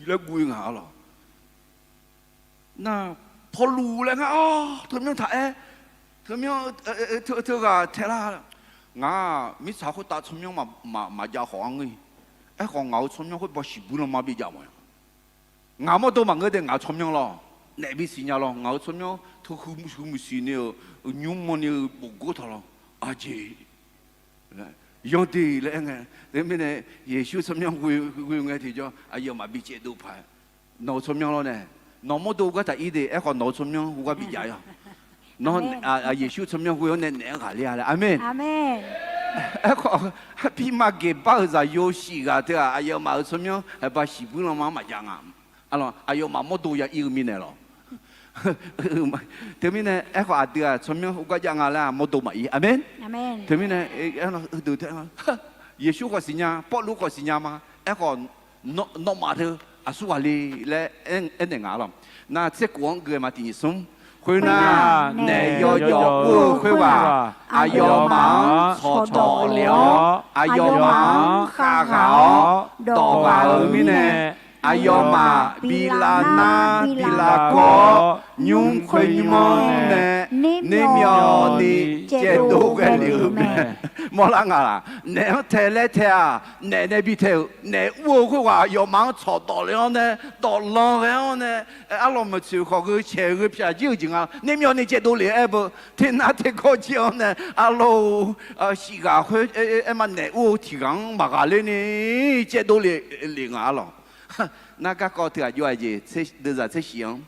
laer guv-ir ngaq-a lawq. Nar, Pawrluv laer ngar-awr teumyanr taq aer, teumyanr teughaq taelar, ngaq-aq mirtsaq khoertav tsawrmyanr maqjav khawf-anr ngeur-i. Aerkhawf ngaq-euq tsawrmyanr khoerbaw siqbuir lanma bijav mawf-a. Ngaq mawrdo maqngeur de, ngaq-euq tsawrmyanr lawr, naef bisiq nya lawr, ngaq-euq tsawrmyanr teu huiq muiq siqni-euq nymr manni-eu bofgor taq lawr, aqjeq yanr de laer aer ngae. Teumirnae, Yeqsur tsawrmyanr ghoe ngae tiqjawr aqyawfmaf bicaevdov paq-aer, nawq-euq tsawrmyanr lawr nae, nawq mawrdo gar taq ir de, aerkhawf nawq-euq tsawrmyanr heugar bijav-a. Nawr, Yeqsur tsawrmyanr ghoe-awr nae naef-anr ghaqler-a laer. Aqmeq. Aerkhawf, pirma geqbar-euq zaqyo shif ghaq teu-aq, aqyawfmaf-euq tsawrmyanr haeqba siqbuir lanma-anr maqjav nga. Aqlawq, aqyawfmaf mawrdo ya ir-eu mirnae lawq. Teumirnae aerkhawf aqdui-aq tsawrmyanr heugar jav nga laer-aq mawrdo maqir. Aqmeq. Teumirnae, Yeqsur khawf siqnya, Pawrluv khawf siqnya ma. Aerkhawf nawmaf teu aqsur ghaq le laer aernaeq nga lawq. Nar, tserkhof-anr gui-eu ma tiq nyiq smr. Khoernar, naef yawjawf ur-eu khoerghaq aqyawfmaf-anr tsawqdawq lef-awr, aqyawfmaf-anr khavghaq-awr dawq ghaq-eu mirnae, aqyawfmaf bi lavnar bi lavgawr-awr, nymr khoer nymr-anr nae nermyawvni caevdov ghae lef-euq mae. Mawrlar nga laq? Naef-anr tae laer tae-aq, naef nae bi tae-euq, naef ur-eu khoerghaq aqyawfmaf-anr tsawqdawq lef-awr nae, dawq lan ghae-awr nae, arlawq maeqtsoeq khawf gheu caeq gheu pyaq jir-euq jeq nga. Nermyawvni caevdov lef-aer beu, ternar tergawr jir-anr nae, arlawq-eu shif ghaq khoer aer ma, naef ur-eu tiq ghaq-anr maqghaqler ni caevdov lef nga-a lawq. Nar, garkawv teu-aq jov-a jeq, deuvzaq tser shif-anr.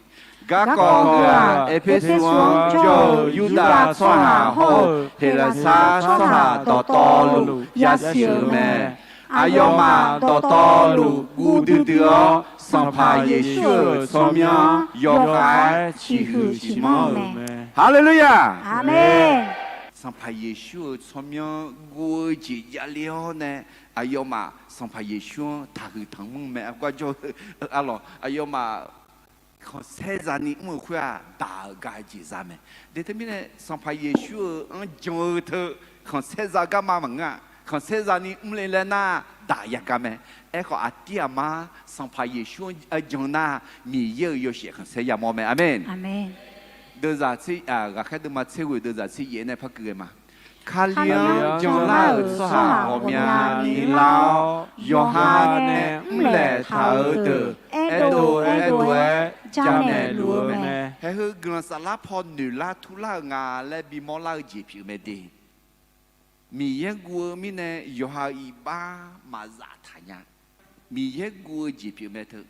Garkawv heu-aq, Erpersu-anr jawr-eu Yurdav tsawrhaq hawr-eu Heqlaqsar tsawrhaq dawqtawvluf yasiq-euq mae. Aqyawfmaf dawqtawvluf guv duidui-awr, Sanqpaq Yeqsur-euq tsawrmyanr yawkhav-aer ciqhuiq ciqmanr-euq mae. Haleluya! Sanqpaq Yeqsur-euq tsawrmyanr guv-eu jeq javle-awr nae, aqyawfmaf Sanqpaq Yeqsur-anr taqhuiq tanqmr mae. Argawr jawr-eu arlawq, aqyawfmaf khanqsaer zani mr-euq khoer-aq, daq-euq gar jeq za mae. De teumirnae, Sanqpaq Yeqsur-euq anr jan-eu teu khanqsaer za garma maqngeur-a. Khanqsaer zani mr le laer nar, daq ya gar mae. Aerkhawf, aqdir aqmar Sanqpaq Yeqsur-anr jan nar, Miqyaer-euq yawshaef khanqsaer yamawr mae. Aqmeq. Deuvzaq tser, ghaqkhaer deuvma tser ghoeq deuvzaq tser yaef nae par gui ghae ma. Kali-anr janlar-euq tsawrhaq ghawqmyani lar-awr, yawqha nae mrlaeq taq-euq deuq aerdov aerdov-aer jamaeq luf-eu mae. Haeq heu guiqlanq saflar paw noeqlar turlar-euq nga laer bimawr lar-eu jeq pyeuf-eu mae de. Miqyaer guv-eu mirnae yawqha-euq iqbax maqzaf taq nya. Miqyaer guv-eu jeq pyeuf mae teu.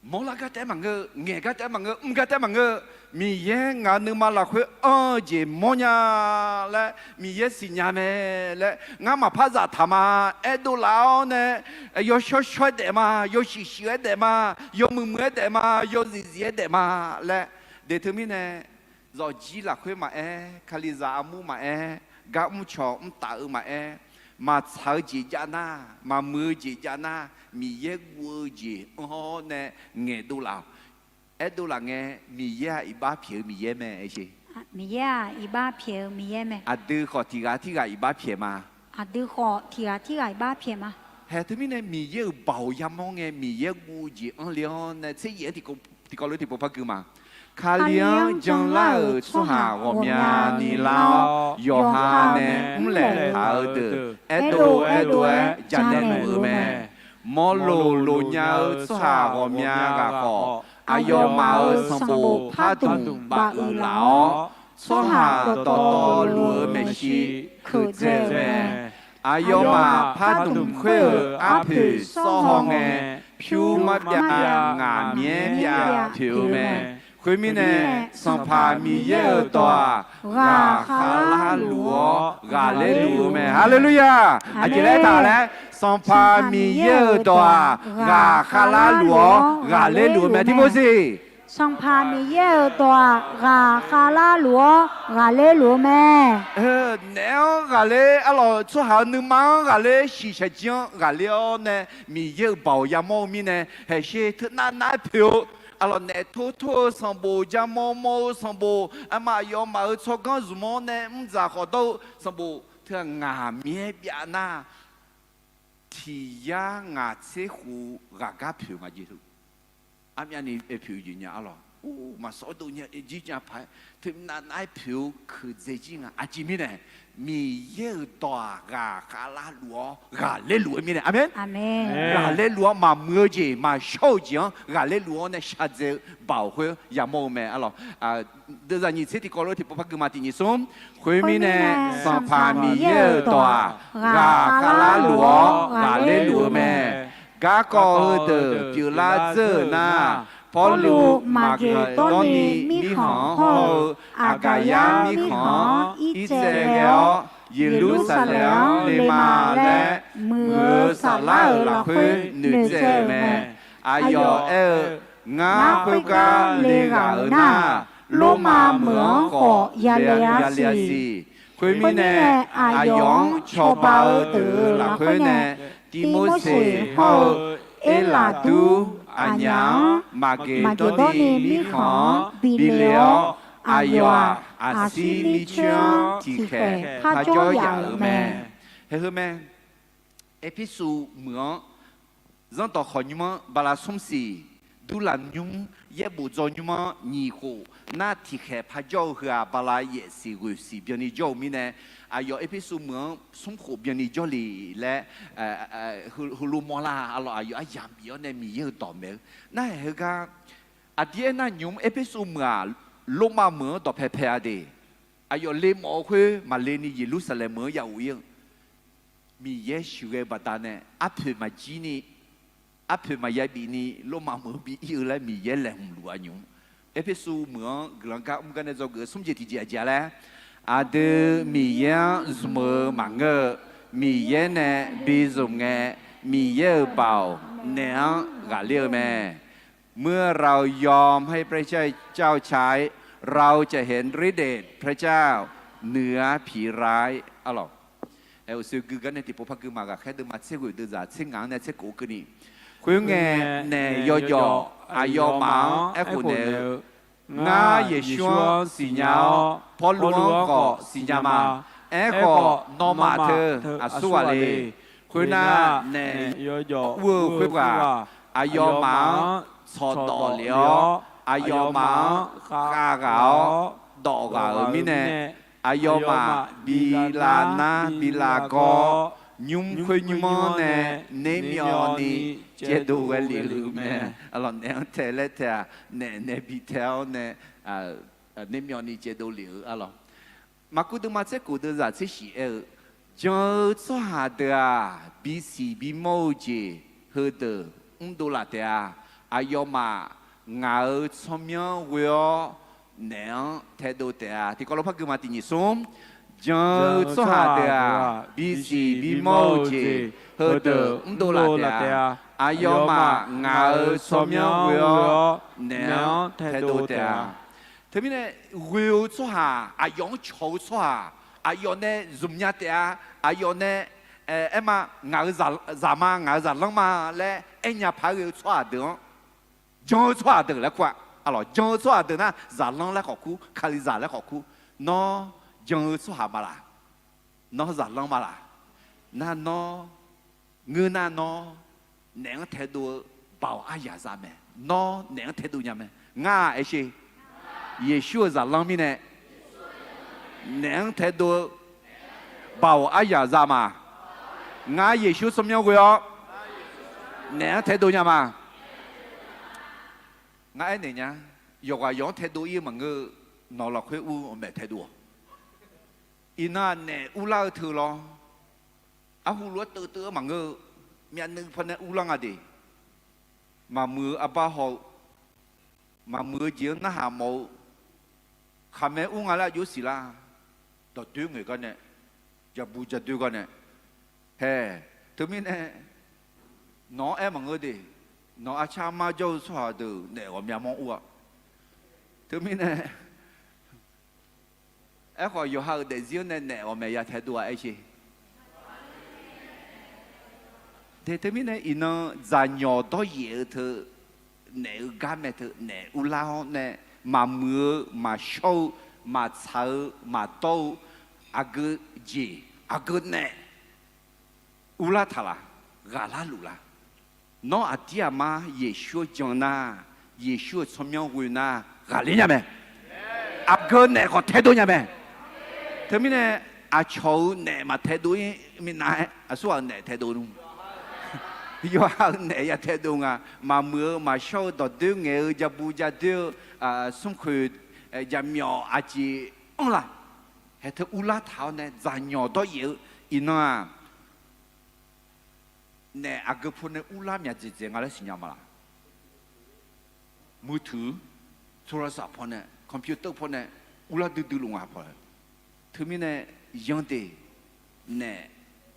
Mawrlar gar taef-aer maqngeur-eu, ngaeq gar taef-aer maqngeur-eu, mr gar taef-aer maqngeur-eu, Miqyaer ngaq nuima lafkhoer anr-eu jeq mawrnya laer Miqyaer siqnya mae laer, ngar maqpar zaftaq ma, aerdov laf-awr nae, yawshawr shawr-aer daef ma, yawshuif shuif-aer daef ma, yawmuiq muiq-aer daef ma, yawzif zif-aer daef ma laer, de teumirnae, zawqjir lafkhoer maqaer, Kalizaq armur maqaer, gar mrcawq mrtaf-eu maqaer, maqtsaq-eu jeq jav nar, maqmuiq-eu jeq jav nar, Miqyaer guv-eu jeq anr-awr nae ngaeqdov laf-awq. Aerdov laf ngae, Miqyaer-aq iqbax pyaeq-eu Miqyaer mae. Miqyaer-aq iqbax pyaeq-eu Miqyaer mae. Aqdui khawf tiq ghaq tirghaq iqbax pyaeq ma. Aqdui khawf tiq ghaq tirghaq iqbax pyaeq ma. Haeq teumirnae Miqyaer-euq baoq yamawr ngae, Miqyaer guv-eu jeq anr le-awr nae tser yaef-anr tiqkawv lof tiqpov par gui ma. Kali-anr janlar-euq tsawrhaq ghawqmyani lar-awr, yawqha nae mrlaeq taq-eu deuq aerdov aerdov-aer jamaeq luf-eu mae. Mawrloq loq nya-eu tsawrhaq ghawqmya ghaq khawf, aqyawfmaf-euq sanqbof pardmq baf uiq laf-awr, tsawrhaq dawqtawvluf-eu maeqshi keuqdzae-euq mae. Aqyawfmaf pardmq khoer-euq arpoeq sawr haw ngae, pyur marbyav ngaq myaer myav toeq-eu mae. Khoermirnae, Sanqpaq Miqyaer-euq dawq-aq, ghaq khavlar luf-awr ghaqler luf-eu mae. Haleluya! Aqjeq laer taq laer, Sanqpaq Miqyaer-euq dawq-aq, ghaqkhav larluf-awr ghaqler luf-eu mae. Tiq Morseq. Sanqpaq Miqyaer-euq dawq-aq, ghaqkhav larluf-awr ghaqler luf-eu mae. Naef-anr ghaqler, arlawq, tsawrhaq-euq nuima-anr ghaqler, shiqshaq jir-anr ghaqler-awr nae, Miqyaer-euq baoq yamawr-eu mirnae, haeqsher teunav nav-aer poeq-eu, arlawq, naef tor tor-eu sanqbof, ja mawr mawr-eu sanqbof, arma aqyawfmaf-euq tsawrganr zmq-awr nae mrdzaq khawf dawr-eu sanqbof teughaq ngaq Miqyaer byav nar, tiq yar ngaq tser khof ghaqgar poeq nga jeq. Armyavni aer poeq-eu jeq nya arlawq. Or, maqsawr dov nya, jir nya paq-aer, teunav nav-aer poeq-eu keuqdzae jir nga. Aqjeq mirnae, Miqyaer-euq dawq-aq, ghaqkhav larluf-awr ghaqler luf-eu mirnae. Aqmeq. Ghaqler luf-awr maqmuiq-eu jeq, maqshawr-eu jeq-anr ghaqler luf-awr nae shardzae-eu baoq khoer yamawr-eu mae arlawq. Deuvzaq nyiq tser tiqkawv lof tiqpov par gui ma. Tiq nyiq smr. Khoermirnae, Sanqpaq Miqyaer-euq dawq-aq, ghaqkhav larluf-awr ghaqler luf-eu mae. Garkawv heudeuq pyeuflar dzeur-euq nar, Pawrluv Maqgeqdawrni mirkhanq-anr hawr-eu, Aqgaqyar mirkhanq-anr irtsaev ghae-awr, Yeqlursaqlaeq-anr le ma laer muiq-eu saflar-euq lafkhoer noeqtsaev-euq mae. Aqyawf aer-eu, Ngar khoergar le ghaq-euq nar, Lormav meuq-anr khawf yale-a siq. Khoermirnae, aqyawf-anr cawba-eu deuq-euq lafkhoer nae, Tivmorseq hawr-eu Erlaqdur aqnyaf-anr Maqgeqdawrni mirkhanq-anr bi le-awr, aqyawf-aq, aqsir mircoer-anr tiqkhaeq parjawr yaf-euq mae. Haeq heu mae. Erpersu meuq-anr zanrdawq khawq nymr-anr bala smr siq, durlaf nymr yaerbof dzaw nymr-anr nyiq khof nar tiqkhaeq parjawr-eu heu-aq, bala yaef siq ghoeq siq byanni jawr-eu mirnae, aqyawf Erpersu meuq-anr smr khof byanni jawrle laer, heulof mawrlar arlawq. Aqyawf aryamq bif-awr nae Miqyaer-euq dawq maeq-eu nar-aeq heugar, aqdir aernar nymr Erpersu meuq-aq, Lormav meuq-anr dawqpae pae-a de. Aqyawf le mawf-eu khoer maqle ni Yeqlursaqlaeq meuq-anr ya of ir-eu Miqyaer sheuqghae-eu baqdanae arpoeq maqjir ni, arpoeq maqya bif ni Lormav meuq-anr bi ir-eu laer Miqyaer laeqhmq luf-a nymr. Erpersu meuq-anr guiqlanq gar mr gar nae dzawgeuf-eu smr jeq tiqjeq aqjeq-a laer, aqdui Miqyaer-anr zmq-eu maqngeur-eu, Miqyaer nae bi zmq ngae, Miqyaer-euq baoq naeq-anr ghaqler-eu mae. เมื่อเรายอมให้พระเจ้าเจ้าใช้ เราจะเห็นฤทธิ์เดชพระเจ้าเหนือผีร้าย arlawq. Aer, uqshoe gui gar nae tiqpov par gui ma. Ghaqkhaer deuvma tser ghoeq deuvzaq tser ngaq-anr nae tser kof keuvni. Khoerngae, naef yawjawf aqyawfmaf-anr aerkhof naeq-eu, Ngar Yeqsur-anr siqnya-awr, Pawrluv-anr khawf siqnya ma. Aerkhawf, nawmaf teu aqsur ghaq le. Khoernar, naef ur-eu khoerghaq aqyawfmaf-anr tsawqdawf lef-awr, aqyawfmaf-anr khavghaq-awr dawf ghaq-euq mirnae, aqyawfmaf bi lavnar bi lavgawr, nymr khoer nymr-anr nae nermyawvni caevdov ghae lef-euq mae. Arlawq, naef-anr tae laer tae-aq, naef nae bi tae-awr nae nermyawvni caevdov lef-eu arlawq. Maqkuv deuvma tser kof deuvzaq tser shif aer-eu, jan-eu tsawrhaq deuq-aq, bisiq bimawr-eu jeq heudeuq mrdov laf taef-a. Aqyawfmaf ngaq-euq tsawrmyanr ghoe-awr naef-anr taedov taef-a. Tiqkawv lof par gui ma. Tiq nyiq smr. Jan-eu tsawrhaq deuq-aq, bisiq bimawr-eu jeq heudeuq mrdov laf taef-a. Aqyawfmaf ngaq-euq tsawrmyanr ghoe-awr naef-anr taedov taef-a. Teumirnae, ghoe-eu tsawrhaq, aqyawf-anr cawq-eu tsawrhaq, aqyawf nae zmqnya taef-a. Aqyawf nae, aer, aerma, ngaq-euq zaqma, ngaq-euq zaqlanr ma laer aernya paq-aer ghae-eu tsawrhaq deuq-anr, jan-eu tsawrhaq deuq laer kur-a. Arlawq, jan-eu tsawrhaq deuq nar, zaqlanr laer khawf kur, Kalizaq laer khawf kur. Nawr jan-eu tsawrhaq ma laq? Nawr zaqlanr ma laq? Nar nawr, ngeur nar nawr naef-anr taedov-eu baoq aryaq za mae. Nawr naef-anr taedov nya mae. Ngar-aq, aer sher. Yeqsur-euq zaqlanr mirnae naef-anr taedov-eu baoq aryaq za ma. Ngar Yeqsur tsawrmyanr ghoe-awr naef-anr taedov nya ma. Ngar aernaeq nya. Yawqghaq yawq-anr taedov ir-eu maqngeur-eu, nawq lafkhoer ur-eu maeq taedov-awq. Iqnan-aq, naef urlar-eu teu lawr. Arhu lof-aer teuv teuv-aer maqngeur-eu, myavnuiv pawnae urlar nga de. Maqmuiq-eu arbar haw-eu, maqmuiq-eu jeq-anr narhaq mawf-eu, khaqmae ur nga laer aqjox siqlar. Dawqdoer ngaeq gar nae, jaqbu jadoer gar nae, hae, Teumirnae nawq-anr aer maqngeur de, nawq arcar armar jawr-eu tsawrhaq deuq naef ghawqmya mawr ur-a. Teumirnae aerkhawf, yawqha-euq daefzir-anr nae naef ghawqmaeq ya taedov-a aer sher. Teumirnae iqnan dzaqnyawq dawryaef-eu teu naef-eu gar mae teu naef urlar-awr nae, maqmuiq-eu, maqshawr-eu, maqtsaq-eu, maqdawr-eu, aqgeu jeq, aqgeu naef urlar taq laq, ghaqlar luf laq. Nawr aqdir aqmar Yeqsur-anr jan nar, Yeqsur-euq tsawrmyanr ghoe nar, ghaqler nya mae. Aqgeu naef khawf taedov nya mae. Teumirnae aqcawq-euq naef maqtaedov-ir minav-aer aqsurghaq-euq naef taedov nmr. Yawqha-euq naef ya taedov nga. Maqmuiq-eu maqshawr-eu dawqdoer ngaeq-eu jabu jadoer-eu smrkhoeq jaqmyawf aqjeq anr laq. Haeq teu urlar taq-awr nae dzaqnyawq dawryaef-eu iqnan-aq, naef aqgeu paw nae urlar myaq dzaeqdzaeq nga laer siqnya ma laq? Muiqtuiq, โทรศัพท์ paw nae, computer paw nae urlar duidui luf nga paw-a. Teumirnae yandeq naef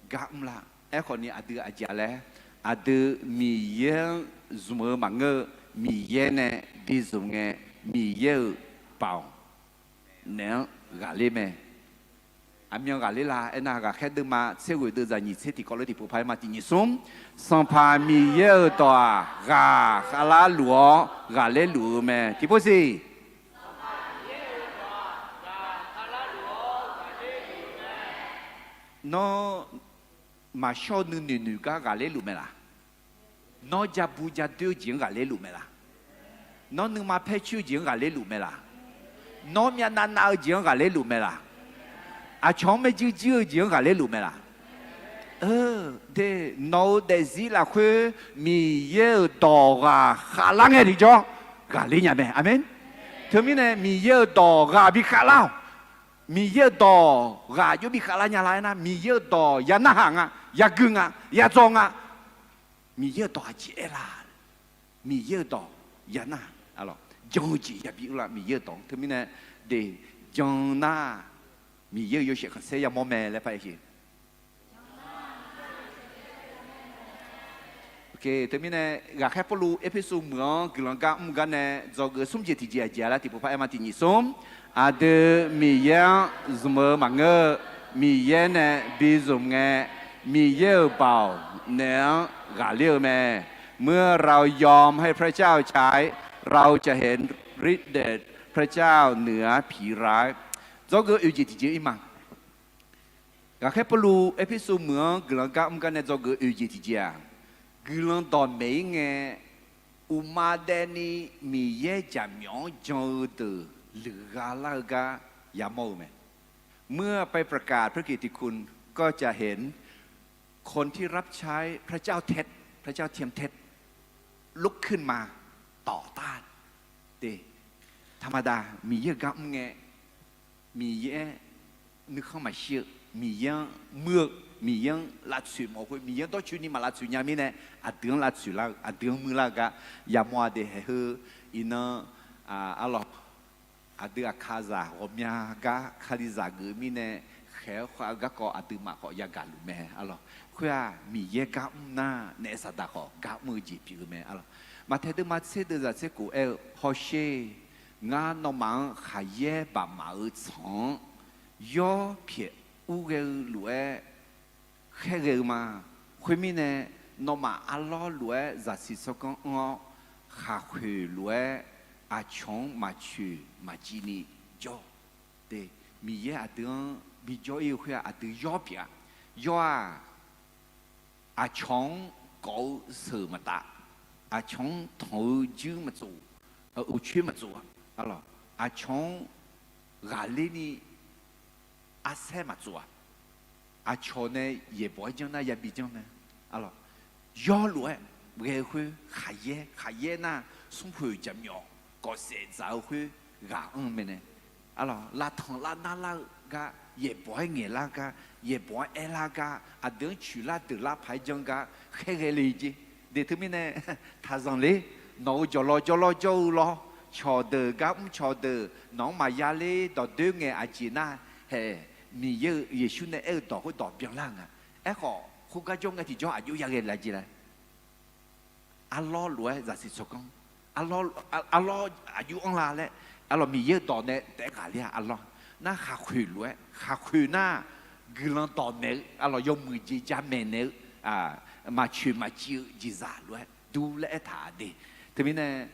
gar mr lar. Aerkhawfni aqdui aqjeq laer, aqdui Miqyaer-anr zmq-eu maqngeur-eu, Miqyaer nae bi zmq ngae, Miqyaer-euq baoq naeq-anr ghaqler mae. Aqmyan ghaqler la aernar, ghaqkhaer deuvma tser ghoeq deuv zaq nyiq tser tiqkawv lof tiqpov paq-aer ma tiq nyiq smr. Sanqpaq Miqyaer-euq dawq-aq, ghaq khavlar luf-awr ghaqler luf-eu mae. Tiqpov siq. Nawr maqshawr-eu nuinoeq noeq gar ghaqler luf mae laq? Nawr jabu jadoer-eu jeq-anr ghaqler luf mae laq? Nawr nuima paer coer-eu jeq-anr ghaqler luf mae laq? Nawr myavnav nav-eu jeq-anr ghaqler luf mae laq? Aqcawq-anr maerjuir juir-eu jeq-anr ghaqler luf mae laq? De, nawq-euq daefzir lafkhoer Miqyaer-euq dawq ghaq khavlar ngae tiqjawr ghaqler nya mae. Aqmeq. Teumirnae Miqyaer-euq dawq ghaq bi khavlar-awq. Miqyaer-euq dawq ghaq jov bi khavlar nya la aernar, Miqyaer-euq dawq ya narhaq nga, ya gui nga, ya dzaw nga. Miqyaer-euq dawq aqjeq aer la? Miqyaer-euq dawq ya narhaq, jan-eu jeq yabi ur la Miqyaer-euq dawq-anr. Teumirnae de, jan nar Miqyaer-euq yawshaef khanqsaer yamawr mae laer par-aer siq. Teumirnae ghaqkhaer Pawrluv Erpersu meuq-anr guiqlanq gar mr gar nae dzawgeuf smr jeq tiqjeq aqjeq-a lar tiqpov par-aer ma tiq nyiq smr. Aqdui Miqyaer-anr zmq-eu maqngeur-eu, Miqyaer nae bi zmq ngae, Miqyaer-euq baoq naeq-anr ghaqler-eu mae. เมื่อเรายอมให้พระเจ้าใช้ เราจะเห็นฤทธิ์เดชพระเจ้าเหนือผีร้าย Dzawgeuf oeq jeq tiqjeq ir ma. Ghaqkhaer Pawrluv Erpersu meuq-anr guiqlanq gar mr gar nae dzawgeuf oeq jeq tiqjeq-aq, guiqlanq dawqmaeq ir ngae, uqma daefni Miqyaer jaqmyawf-anr jan-eu deuq luiqgha lar-eu gar yamawr-eu mae. เมื่อไปประกาศพระกิตติคุณ ก็จะเห็นคนที่รับใช้พระเจ้าเท็จ พระเจ้าเทียมเท็จ ลุกขึ้นมาต่อต้าน De, taqmaqda Miqyaer-euq gar mr ngae, Miqyaer nuikhanr maqshir-eu, Miqyaer-anr muir-eu, Miqyaer-anr lavtsoeq mawf khoer, Miqyaer-anr dawrcoeni maq lavtsoeq nya mirnae, aqdui-anr lavtsoeq lar-eu, aqdui-anr muir lar-eu gar yamawr-a de. Haeq heu iqnan, arlawq, aqdui aqkazaq ghawqmya gar Kalizaq geuf mirnae khaeq-aer khawf-eu garkawv aqduimaf khawf yagaq luf mae, arlawq. Khoer-aq, Miqyaer gar mr nar naef saqdaq khawf gar mr-eu jeq pyeuf-eu mae, arlawq. Maqtaeq deuvma tser deuv zaq tser khof aer-eu, Hawsher, ngar nawmaf-anr khaqyaer baqmaf-eu tsanq-anr yawr pyaeq ur ghae-eu lof-aer khaerghae-eu ma. Khoermirnae, nawmaf arlawr lof-aer zaqsiq tsawrganr anr-awr, khaqkhoeq lof-aer aqcawq-anr maqcoeq maqciv ni jawr-awq. De, Miqyaer aqdui-anr bijawr ir-eu khoer-aq, aqdui yawr pyeuf-a. Yawr-aq, aqcawq-anr kawf-eu sheuq maqtaf, aqcawq-anr tanq-eu juir maqtsof, uqcoer maqtsof-a, arlawq, aqcawq-anr ghaqler ni arsaer maqtsof-aq, aqcawq nae yaeqbawq-aer janr nar yabi janr mae, arlawq. Yawr lof-aer ghae-eu khoer khaqyaer, khaqyaer nar smrkhoeq jaqmyawf kawfsaef dzaq-eu khoer ghaq anr-eu mae nae, arlawq, lavtanq lavnar lar-eu gar, yaeqbawq-aer ngaeqlar gar, yaeqbawq-aer aerlar gar, aqdui-anr coeqlar deuqlar paq-aer janr gar khaerghae le jeq. De, teumirnae taqzanq ler. Nawq-euq jawqlawq jawrlawr jawr-eu lawr, cawqdeuq gar mr cawqdeuq nawq-anr maqya ler dawqdoer ngae aqjeq nar, haeq, Miqyaer-euq Yeqsur nae aer-eu dawq khoerdawq byanlar-eu nga. Aerkhawf, Khoergar jawr ngae tiqjawr aqjox yaghae la jeq laer. Arlawr lof-aer zaqsiq tsawrganr, arlawr, arlawr aqjox anr la laer, arlawr Miqyaer-eu dawq nae taef-aer ghaqler-a arlawr. Nar khaqkhoeq lof-aer, khaqkhoeq nar guiqlanq dawqmaeq-eu arlawr yawmuiq jeq jamaeq naeq-eu, maqcoeq maqciv-eu jeqzaq lof-aer dur laer aertaq-a de. Teumirnae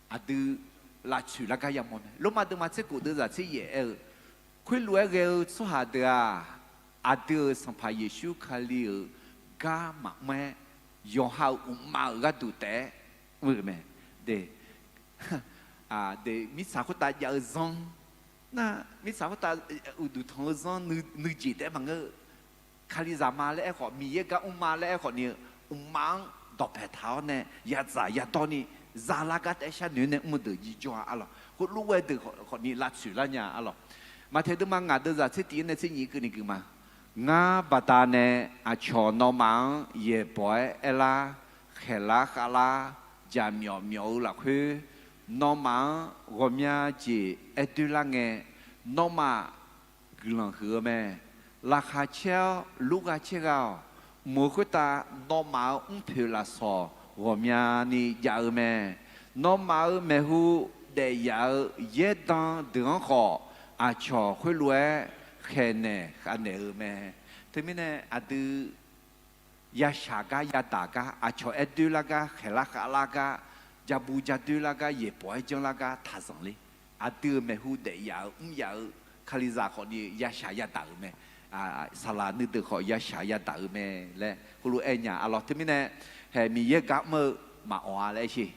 aqdui lavtsoeq lar gar yamawr mae. Lormav deuvma tser khof deuvzaq tser yaef aer-eu, khoerlof-aer ghae-eu tsawrhaq deuq-aq, aqdui-euq Sanqpaq Yeqsur Kali-euq gar maqmr-aer, yawqha-euq uqmav-euq gharduq taef-aer mr-eu mae. De, mirtsaq khoertav jav-eu zanr nar, mirtsaq khoertav uqduq tanq-eu zanr nuijeq taef-aer maqngeur-eu. Kalizaq ma laer aerkhawf, Miqyaer gar mr ma laer aerkhawf ni-eu, mqmaq-anr dawqpaeq taq-awr nae yadzaq yadawr ni, zalar gar taef-aer sharnoeq nae mr-eu deuq jirjawr-a arlawq. Khoerlof-aer deuq khawf ni lavtsoeq lar nya arlawq. Maqtaeq deuvma ngaq deuvzaq tser tif-anr nae tser nyiq keuvni gui ma. Ngar baqdanae aqcawq nawmaf-anr yaeqbawq-aer aerlar, khaeqlar khavlar, jaqmyawf myawf-eu lafkhoer, nawmaf-anr ghawqmya jeq aer doerlar ngae, nawmaf guiqlanq huiq-eu mae. Laqkhaq caer-awr lurgha caer gha-awq. Mq-euq khoertav nawmaf-euq mrpoeq lafsawq ghawqmyani jav-eu mae. Nawmaf-euq maeqhu daef yaf-eu yaerdan deuq-anr khawf, aqcawq khoerlof-aer khaeqnaeq khavnaeq-eu mae. Teumirnae aqdui yashaq gar yadaq gar aqcawq aer doerlar gar khaeqlar khavlar gar jabu jadoer lar gar yaeqbawq-aer janrlar gar taqzanq ler. Aqdui-euq maeqhu daef yaf-eu mr yaf-eu Kalizaq khawf ni yashaq yadaq-euq mae. Saqlaq nuideuq khawf yashaq yadaq-euq mae laer heulof-aer nya arlawq. Teumirnae haeq Miqyaer gar mr-eu maqawq-a laer sher.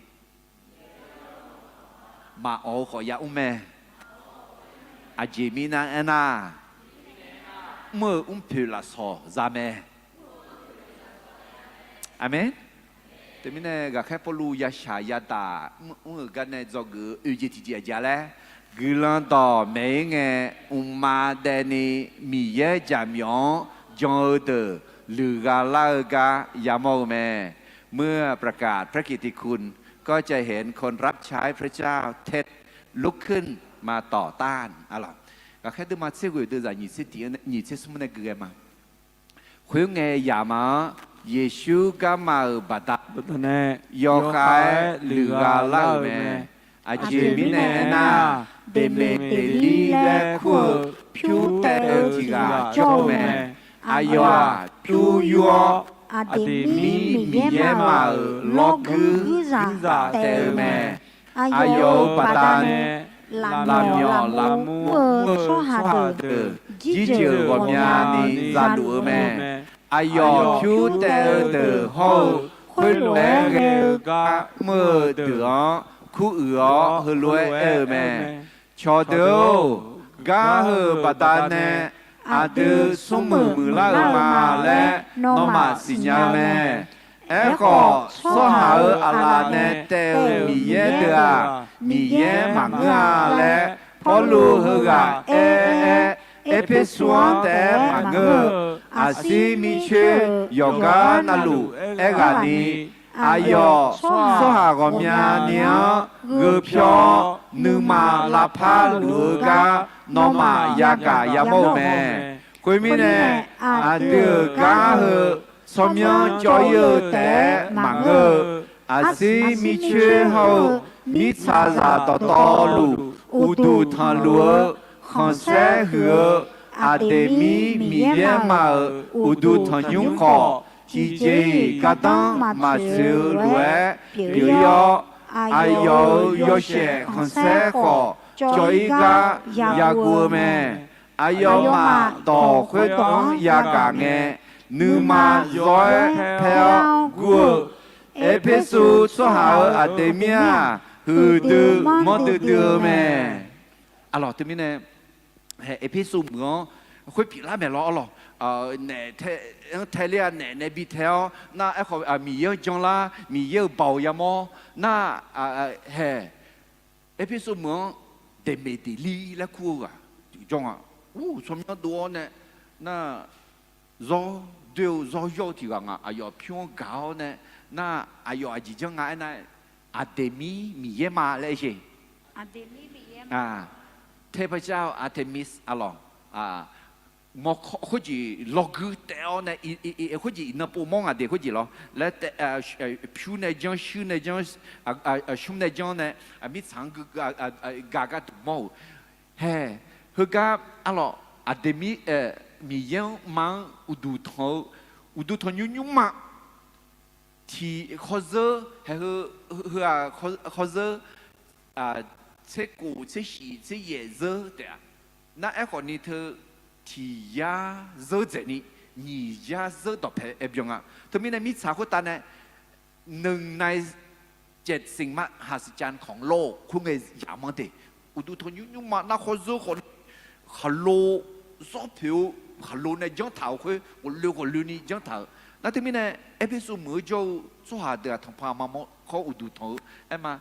Maqawq-eu khawf yamr mae. Aqjeq mirnae aernar, mr-euq mrpoeq lafsawq za mae. Aqmeq. Teumirnae ghaqkhaer Pawrluv yashaq yadaq mr-euq gar nae dzawgeuf-eu oeq jeq tiqjeq aqjeq-a laer, guiqlanq dawq maeq-ir ngae, mqmaq daefni Miqyaer jaqmyawf-anr jan-eu deuq luiqgha lar-eu gar yamawr-eu mae. เมื่อประกาศพระกิตติคุณ ก็จะเห็นคนรับใช้พระเจ้าเท็จลุกขึ้นมาต่อต้าน arlawq. Ghaqkhaer deuvma tser ghoeq deuvzaq nyiq tser smr nae gui ghae ma. Khoerngae yamaf-anr Yeqsur garma-euq baqdanae yawkhav-aer luiqgha lar-euq mae. Aqjeq mirnae aernar, Deqmeqdeqlir laer kur-eu pyur taev-eu tiq ghaq jawr-eu mae. Aqyawf-aq pyur yur-awr, Aqdeqmir Miqyaer ma-euq lawrguir guirzaq taev-eu mae. Aqyawf-euq baqdanae lafmyawf lafmur mr-eu tsawrhaq deuq jirjeuq ghawqmyani zaluf-eu mae. Aqyawf pyur taev-eu deuq hawr-eu khoerlof-aer ghae-eu gar mr-eu deuq-anr kuruiq-awr heulof-aer aer-eu mae. Cawqdeuq-or, gar heu baqdanae aqdui smrmuiq muiqlar-euq ma laer nawmaf siqnya-eu mae. Aerkhawf, tsawrhaq-euq aqlaf nae taev-euq miqyaer deuq-aq, Miqyaer maqngeur-a laer Pawrluv heughaq aer-aer, Erpersu-anr taef-aer maqngeur-eu, aqsir mircoer yawqgar navluf aerghaqni, aqyawf tsawrhaq ghawqmyani-anr gheu pyawr-awr, nuima lavpar luf-eu gar nawmaf yagaq yamawr-eu mae. Khoermirnae, aqdui-euq gar heu tsawrmyanr cawv-ir-eu taef-aer maqngeur-eu, aqsir mircoer hawr-eu mirtsaqzaq dawqtawvluf uqduq tanqluf-eu khanqsaer huiq-eu Aqdeqmir Miqyaer ma-euq uqduq tanqnymr khawf, tiqjeq-iq gardanr maqtsoeq-eu lof-aer pyeuf-ir-awr, aqyawf-euq yawshaef khanqsaer khawf cawv-ir gar yaguv-eu mae. Aqyawfmaf dawq khoerdawq-anr yagaq ngae, nuima zawr-aer paer-awr gur-eu, Erpersu tsawrhaq-euq Aqdeqmir-aq, huiqdui manrdui dui-eu mae. Arlawq, teumirnae Erpersu meuq-anr khoer pyeuflar maeq lawr arlawq. Naef tae-anr tae ler-a, naef nae bi tae-awr nar, aerkhawf Miqyaer-anr janlar, Miqyaer-euq baoq yamawr nar, hae, Erpersu meuq-anr Deqmeqdeqlir laer kur-eu ghaq jawr nga. Ur, tsawrmyanr dov-awr nae nar, zawr doer-eu zawr yawr-eu tiq ghaq nga. Aqyawf pyur-anr gaq-awr nae nar, aqyawf aqjeq janr nga aernar, Aqdeqmir Miqyaer ma laer aer sher. เทพเจ้าอาร์เทมิส arlawq. mawrkawr khoerjeq lawgui taef-awr nae, khoerjeq iqnan pov mawr nga de khoerjeq lawr laer taef, pyur nae janr, shuir nae janr, shmr nae janr nae, mirtsaq-anr gaq gar duq mawr-euq. Hae, heugar arlawq, Aqdeqmir, Miqyaer-anr ma-anr uqduq tanq-eu, uqduq tanqnymr nymrma tiq khawr zeur, haeq heu, heu-aq, khawr zeur, tser kof, tser shif, tser yaef zeur taef-a. Nar aerkhawf ni teu tiq yar zeur dzaeq ni, nyiq yar zeur dawqpae aer byan nga. Teumirnae mirtsaq khoertav nae หนึ่งในเจ็ดสิ่งมหัศจรรย์ของโลก khoerngae yamq-anr de. Uqduq tanqnymr nymrma nar khawr zeur khawf ni, khaqlo zawr poeq-eu, khaqlo nae janr taq-euq khoer, ghawqloe ghawqloe ni janr taq-euq. Nar teumirnae Erpersu meuq-eu jawr-eu tsawrhaq deuq-aq, tanqpaq maqmawr kawr uqduq tanq-eu aer ma,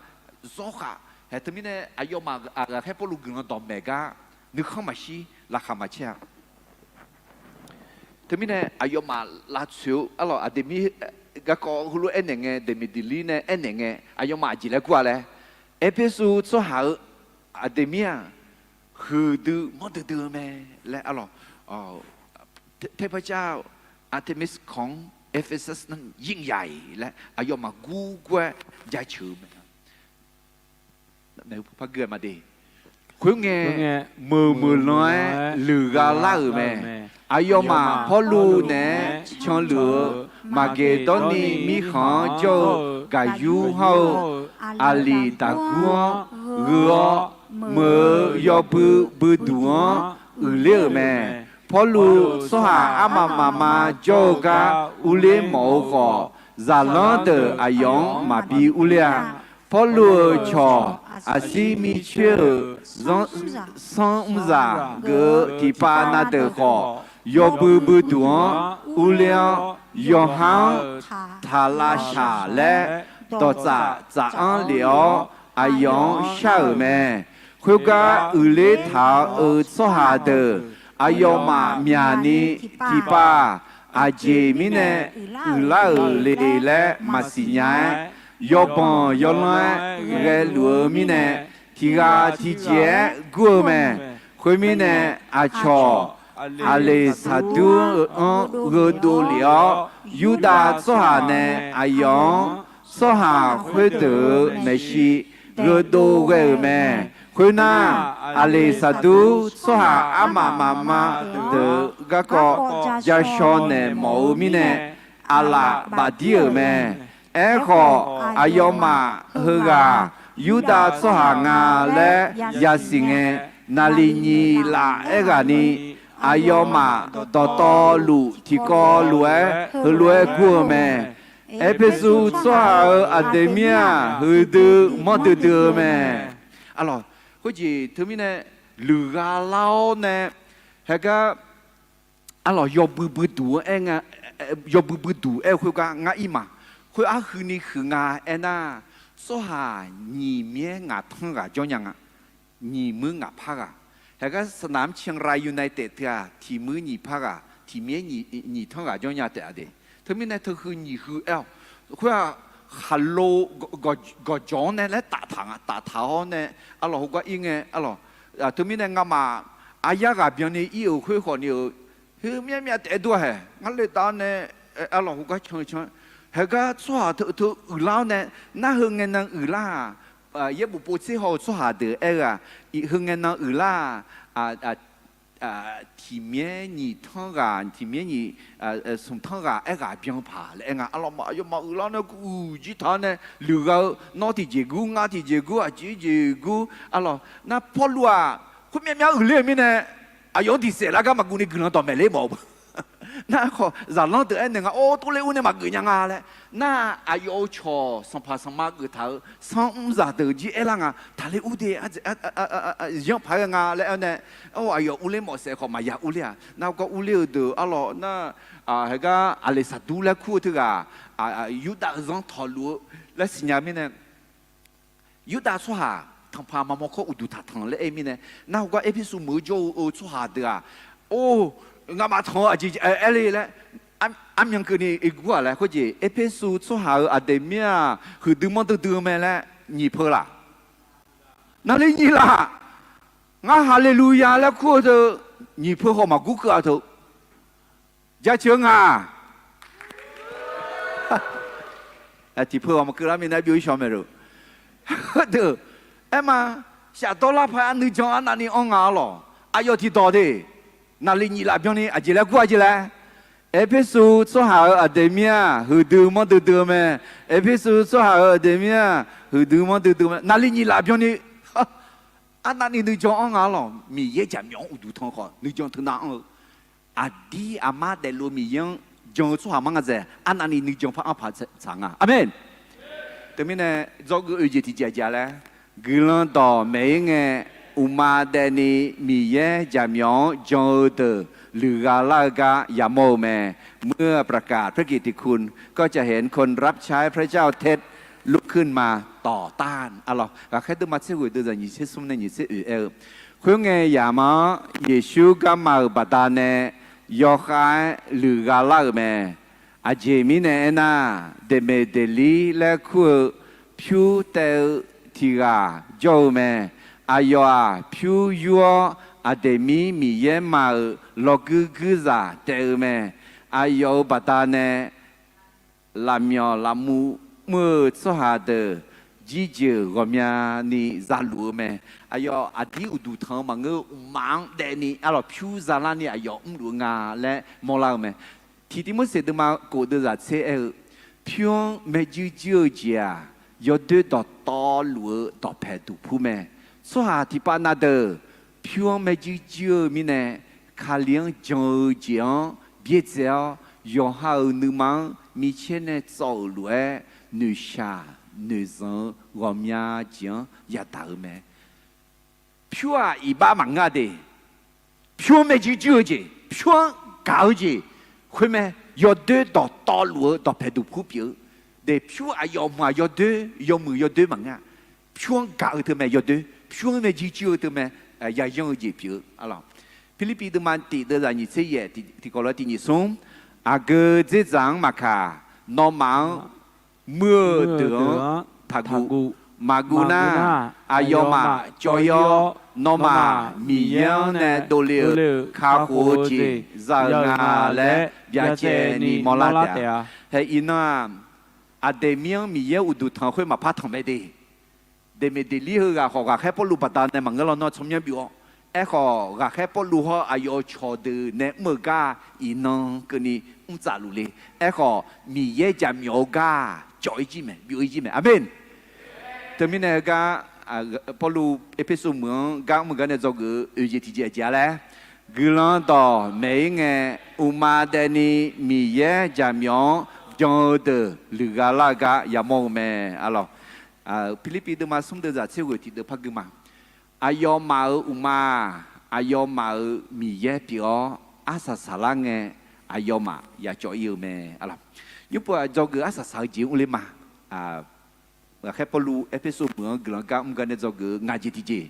zawr khaq. Haeq teumirnae aqyawfmaf ghaqkhaer Pawrluv guiqlanq dawqmaeq gar nuikhanr maqshir, laqkhaq maqcaer-a. Teumirnae aqyawfmaf lavtsoeq-eu arlawq, Aqdeqmir garkawv heulof-aer aernaeq ngae, Deqmeqdeqlir nae aernaeq ngae, aqyawfmaf aqjeq laer kur-a laer, Erpersu tsawrhaq-euq Aqdeqmir-aq, huiqdui manrdui dui-eu mae laer arlawq, เทพเจ้าอาร์เทมิสของเอเฟซัสนั้นยิ่งใหญ่ laer aqyawfmaf gurgur-aer jaceuq-eu mae. Khoerngae, meuq meuq lan-aer luiqgha lar-euq mae. Aqyawfmaf Pawrluv naeq-aer canluf-eu Maqgeqdawrniv mirkhanq-anr jawr-eu gaqyur hawr-eu Aqliqdaqgur-anr gheu-awr, meuq-eu yawbui buiduq-anr uiqler-euq mae. Pawrluv tsawrhaq armaf mafma jawr-eu gar urler mawf-eu khawf, zaqlanr deuq aqyawf-anr maqbi urler-a. Pawrluv-euq cawq aqsir micoer-euq zanr, sanr mrzaq geuf-eu tiqpav na deuq khawf, yawbui buiduq-anr urler-awr, yawqha-anr taq lavshaq laer dawqtsaf tsaf-anr lef-awr, aqyawf-anr shar-euq mae. Khoergar uiqler taq-eu tsawrhaq deuq aqyawfmaf myaqni tiqpav-aq, aqjeq mirnae uiqlar-euq le laer maqsiq nya-aer, yawbanq yawlanr-aer ghaeluf-eu mirnae, tiq ghaq tiqjeq-aer gur-eu mae. Khoermirnae, aqcawq Aqleqsaqdur-anr gheudov lef-awr, Yurdav tsawrhaq nae aqyawf-anr tsawrhaq khoerdeuq-euq maeqshi gheudov ghae-euq mae. Khoernar, Aqleqsaqdur tsawrhaq armaf mafma deuq garkawv jashawq naeq mawf-eu mirnae, aqlaf bafdir-euq mae. Aerkhawf, aqyawfmaf heughaq Yurdav tsawrhaq nga laer yasiq ngae, naqliq nyiq laf aerghaqni, aqyawfmaf dawqtawvluf tiqkawv lof-aer heulof-aer gur-eu mae. Erpersu tsawrhaq-euq Aqdeqmir-aq, huiqdui manrdui dui-eu mae. Arlawq, khoerjeq teumirnae luiqgha lar-awr nae, haegar arlawq, yawbui buiduq-anr aer nga, yawbui buiduq aer-eu khoergar ngar ir ma. Khoer arhuini huiq nga aernar, tsawrhaq nyiq myaer ngaq tanr ghaq jawr nya nga. Nyiq muir ngaq par ghaq. Haegar สนามเชียงรายยูไนเต็ด teu-aq, tiq muir nyiq par ghaq, tiq myaer nyiq tanr ghaq jawr nya taef-a de. Teumirnae teuhuiq nyiq huiq aer-awq. Khoer-aq, khaqlo gawqjawq-anr nae laer taftaq nga, taftaq-awr nae, arlawq, heugar ir ngae, arlawq, teumirnae ngamaf aryar ghaq byanni ir-euq khoer khawf ni-euq, heu myavmyav taef-aer dur-a haeq. Ngar le tav-awr nae, arlawq, heugar can can. Haegar tsawrhaq teu teu uiqlar-awr nae, nar heu ngae nan uiqlar-aq, yaerbof pov tser haw-eu tsawrhaq deuq aer-eu-aq, heu ngae nan uiqlar-aq, tiq myaer nyiq tanr ghaq, tiq myaer nyiq smq tanr ghaq aerghaq byan paq laer aer nga. Arlawq, aqyawfmaf uiqlar nae uiq jir taq-awr nae luiqgha-eu, nawr tiqjeq gur, ngar tiqjeq gur, aqjeq jeq gur, arlawq, nar Pawrluv-aq, khoer myavmyav uiqler-euq mirnae, aqyawf-anr diqsaef lar gar maqguv ni guiqlanq dawqmaeq ler mawf-eu. Nar khawf zaqlanr deuq aernaeq nga, or, tov ler ur nae maqgeuf nya nga laer. Nar aqyawf-euq cawq sanqpaq sanqma geuf taq-euq sanr mrzaq deuq jir aerlar nga, taqler ur de, yanr paq-aer ghae nga laer aer nae, or, aqyawf urler mawf saef khawf maqya urler-aq. Nar heugar urler-eu deuq arlawq nar, haegar Aqleqsaqdur laer kur-eu teughaq, Yurdav-eu zanr tawqluf-eu laer siqnya mirnae, Yurdav tsawrhaq tanqpaq maqmawr kawr uqduq taqtanq laer aer mirnae, nar heugar Erpersu meuq-eu jawr-eu tsawrhaq deuq-aq, or, ngamaf tanq-eu aqjeq aer le laer, armyan keuvni iqgur-aq laer khoerjeq, Erpersu tsawrhaq-euq Aqdeqmir-aq, huiqdui manrdui dui-eu mae laer nyiq peu laq? Naqli nyiq laq? Ngar haleluya laer kur-eu teu Nyiq peu khawf maqgur keuv-a teu. Jaceuq-eu nga. Tiqpeu ghaq maqkeuv lar mirnae byov-ir shaw mae lo. Deuq, aerma, shafdawr lar paq-aer nuijan arnavni anr nga-ar lawq. Aqyawf tiqdawq de. Naqli nyiq laf byanni aqjeq laer gur-a jeq laer. Erpersu tsawrhaq-euq aqdeq mir-aq, huiqdui manrdui dui-eu mae. Erpersu tsawrhaq-euq aqdeq mir-aq, huiqdui manrdui dui-eu mae. Naqli nyiq laf byanni arnavni nuijan anr nga-ar lawq. Miqyaer jaqmyawf-anr uqduq tanq khawf nuijan teunav anr-eu. Aqdir aqmar daefluf-eu Miqyaer-anr jan-eu tsawrhaq mar nga dzaeq, arnavni nuijan par anr paq tsaq nga. Aqmeq. Teumirnae dzawgeuf oeq jeq tiqjeq aqjeq-a laer, guiqlanq dawq maeq-ir ngae, uqma daefni Miqyaer jaqmyawf-anr jan-eu deuq luiqgha lar-eu gar yamawr-eu mae. Muir-eu ประกาศพระกิตติคุณ ก็จะเห็นคนรับใช้พระเจ้าเท็จลุกขึ้นมาต่อต้าน Aqlawq, Ghaqkhaer deuvma tser ghoeq deuvzaq nyiq tser smr nae nyiq tser oeq aer-eu, khoerngae yaqma-anr Yeqsur garma-euq baqdanae yawkhav-aer luiqgha lar-euq mae. Aqjeq mirnae aernar, Deqmeqdeqlir laer kur-eu pyur taev-eu tiq ghaq jawr-eu mae. Aqyawf-aq, pyur yur-awr aqdeq mir Miqyaer ma-euq lawrguir guirzaq taev-eu mae. Aqyawf-euq baqdanae lafmyawf lafmuv mr-eu tsawrhaq deuq jirjeuq ghawqmyani zaluf-eu mae. Aqyawf aqdir uqduq tanq-eu maqngeur-eu uqma-anr daefni arlawq pyur zalarni aqyawf mrluf-eu nga laer mawrlar-eu mae. Tiq Tiqmorseq deuvma kof deuvzaq tser aer-eu, pyur-anr maerjuir juir-eu jeq-aq, yawdoer dawqtawvluf-eu dawqpaeq duqpur mae. Tsawrhaq tiqpav na deuq pyur-anr maerjuir juir-eu mirnae, Kali-anr jan-eu jeq-anr byaerdzae-awr, yawqha-euq nuima-anr micaer nae tsawv-euq lof-aer, noeqshaq noeqzanq-eu ghawqmya jeq-anr yadaq-eu mae. Pyur-aq iqbax maqngeur de. Pyur-anr maerjuir juir-eu jeq, pyur-anr gaq-eu jeq, khoermae yawdoer dawqtawvluf-eu dawqpaeq duqpur pyeuf-eu. De pyur aqyawf hmq-aq yawdoer, yawmuiq yawdoer maqngeur-a. Pyur-anr gaq-eu teumae yawdoer, pyur-anr maerjuir juir-eu teumae yayanr-eu jeq pyeuf-eu. Aqlawq, Pirlirpiv deuvma tiq deuvzaq nyiq tser yaef tiqkawv lof-aer tiq nyiq smr, aqgeu dzerdzaq-anr maqkaq, nawmaf-anr muir-eu deuq-anr taqguv. Maqguv nar, aqyawfmaf cawv-ir-awr, nawmaf Miqyaer-anr nae dovle-euq kakhof-eu jeq za-eu nga laer byacaevni mawrlar taef-a. Hae iqnan-aq, aqdeq mir-anr Miqyaer uqduq tanq khoer maqpar tanq mae de. Deqmeqdeqlir heughaq khawf, Ghaqkhaer Pawrluv baqdanae maqngeur lawnmr tsawrmyanr byov-awr, aerkhawf, Ghaqkhaer Pawrluv hawr aqyawf-euq cawqdeuq nae mr-euq gar iqnan keuvni mr tsaf luf le. Aerkhawf, Miqyaer jaqmyawf-eu gar cawv-ir jir mae, byov-ir jir mae. Aqmeq. Teumirnae heugar, Pawrluv Erpersu meuq-anr gar mr-eu gar nae dzawgeuf-eu oeq jeq tiqjeq aqjeq-a laer, guiqlanq dawq maeq-ir ngae, uqma daefni Miqyaer jaqmyawf-anr jan-eu deuq luiqgha lar-eu gar yamawr-eu mae. Aqlawq, Pirlirpiv deuvma smr deuvzaq tser ghoeq tiqdeuv par gui ma. Aqyawfmaf-euq uqma-aq, aqyawfmaf-euq Miqyaer pyeuf-awr arsaq saqlar ngae, aqyawfmaf yacawv-ir-eu mae. Aqlawq, nymr pov-aq dzawgeuf arsaq saq-eu jeq mr ler ma. Ghaqkhaer Pawrluv Erpersu meuq-anr guiqlanq gar mr gar nae dzawgeuf-eu ngaq jeq tiqjeq,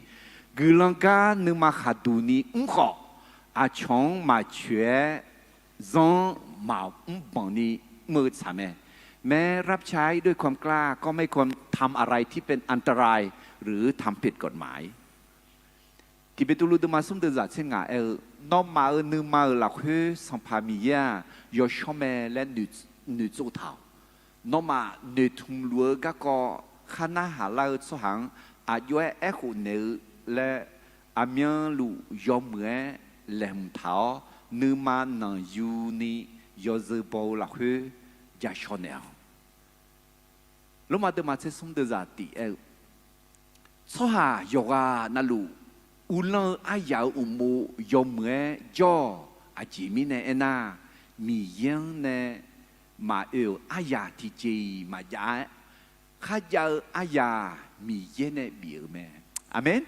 guiqlanq gar nuima khaqduq ni mr khawf, aqcawq-anr maqcoeq-aer zanr-anr maqmr banq ni mr-eu tsaq mae. แม้รับใช้ด้วยความกล้า ก็ไม่ควรทำอะไรที่เป็นอันตราย หรือทำผิดกฎหมาย Tiq Beqtuvluv deuvma smr deuvzaq tser ngaq aer-eu, nawmaf-euq nuima-euq lafkhoer Sanqpaq Miqyaer-aq yawshawr mae laer noeqtsov taq-awq. Nawmaf noeqtmq luf-eu garkawv khar narhaq lar-eu tsawrhaq-anr aqjox-aer aerkhof naeq-eu laer, aqmyanluf yawmuiq-aer laeqhmq taq-awr, nuima nanqyuni yawzeu baw-eu lafkhoer jashawr naeq-awq. Lormav deuvma tser smr deuvzaq tiq aer-eu, tsawrhaq yawqghaq navluf uvlanr-eu aryaq-euq uqmov yawmuiq-aer jawr-awq. Aqjeq mirnae aernar, Miqyaer-anr nae maqoe-euq aryaq tiqjeq-iq maqjav-aer, kharjav-eu aryaq Miqyaer nae bif-euq mae. Aqmeq.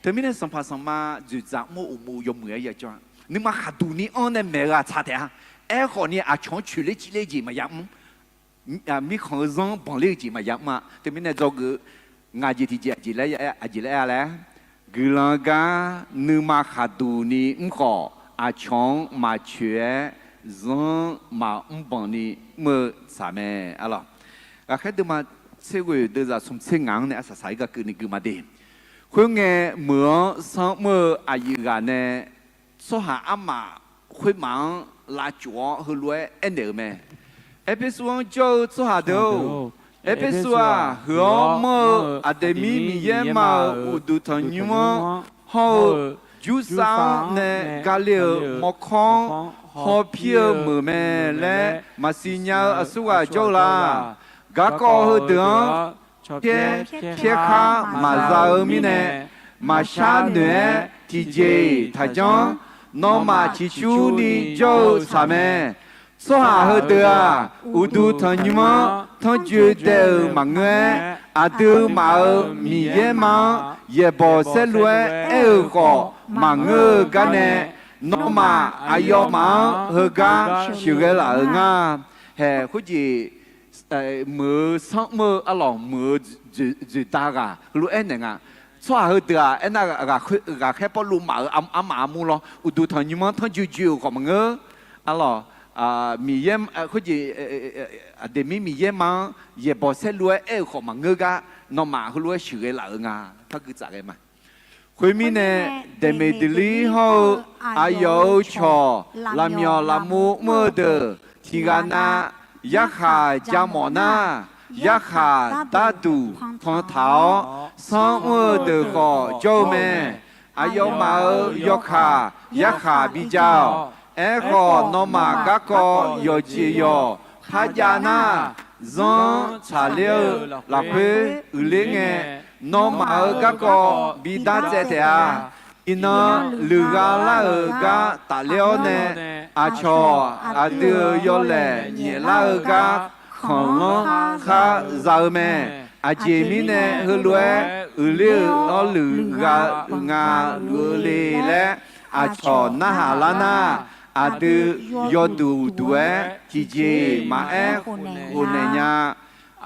Teumirnae Sanqpaq Sanqma dzoeqdzaq mr-eu uqmov yawmuiq-aer ya jawr-a. Nuima khaqduq ni anr nae maeq-eu ghaq tsaq taef-a. Aerkhawf ni aqcawq-anr coeqler civler jeq maqya mr. Mirkhanq-eu zanr-anr banqler-eu jeq maqya mr-a. Teumirnae dzawgeuf-eu ngaq jeq tiqjeq aqjeq laer, aqjeq laer-a laer, guiqlanq gar nuima khaqduq ni mr khawf, aqcawq-anr maqcoeq-aer zanr-anr maqmr banq ni mr-eu tsaq mae. Aqlawq, Ghaqkhaer deuvma tser ghoeq deuvzaq smq tser ngaq-anr nae arsaq saq-ir gar keuvni gui ma de. Khoerngae, meuq-anr sanr mr-eu aqyuif ghaq nae tsawrhaq armaf khoermaf-anr lavcof-awr heulof-aer aernaeq-euq mae. Erpersu-anr jawr-eu tsawrhaq deuq-or, Erpersu-aq, huiq-awr manr-eu Aqdeqmir Miqyaer ma-euq uqduq tanqnymr-anr hawr-eu, Jursav-anr nae gale-euq mawrkawr-anr hawpir-eu meuq mae laer maqsiq nya-eu aqsurghaq jawr-eu la. Garkawv heudeuq-anr pyaer pyaerkhar maqza-eu mirnae, maqshar noeq-aer tiqjeq-iq taqjanr. Nawmaf ciqcurni jawr-eu tsaq mae. Tsawrhaq heudeuq-aq, uqduq tanqnymr-anr tanrjoe daev-euq maqngeur-aer, aqduimaf-euq Miqyaer ma-anr yaeqbawq saerlu-aer aer-euq khawf maqngeur-eu gar nae, nawmaf aqyawfmaf-anr heugar sheuqghae laf-euq nga. Haeq khoerjeq, muiq-eu sanr mr-eu arlawq, muiq-eu dzoeqda ghaq heulof-aer naeq nga. Tsawrhaq heudeuq-aq aernar, ghaqkhaer Pawrluv maf-euq armaf armur lawr, uqduq tanqnymr-anr tanrjoe joe-euq khawf maqngeur. Arlawq, Miqyaer khoerjeq, Aqdeqmir Miqyaer ma-anr yaeqbawq saerlu-aer aer-euq khawf maqngeur gar, nawmaf heulof-aer sheuqghae laf-euq nga. Par gui tsaf ghae ma. Khoermirnae, Daeqmeqdeqlir hawr-eu aqyawf-euq cawq lafmyawf lafmur mr-eu deuq tiqghaq nav yarkhaq ja mawf nar, yarkhaq darduq pantaq-awr, sanr mr-eu deuq khawf jawr-eu mae. Aqyawfmaf-euq yawkaq yarkhaq bija-awq. Aerkhawf, nawmaf garkawv yawqjeq yawq parjav nar, zanr-anr tsaqler-eu lafkhoer uiqler ngae, nawmaf-euq garkawv bi dartsaev taef-a. Iqnan luiqgha lar-euq gar tafler-awr nae, aqcawq aqdui-euq yawlaeq nyaeflar-eu gar khanqlanr khar za-eu mae. Aqjeq mirnae heulof-aer uiqler-euq awrluiq ghaq uiqnga luf-eu le laer, aqcawq narhaq lar nar, aqdui yawduq duq-aer tiqjeq maqaer khofnaeq nya.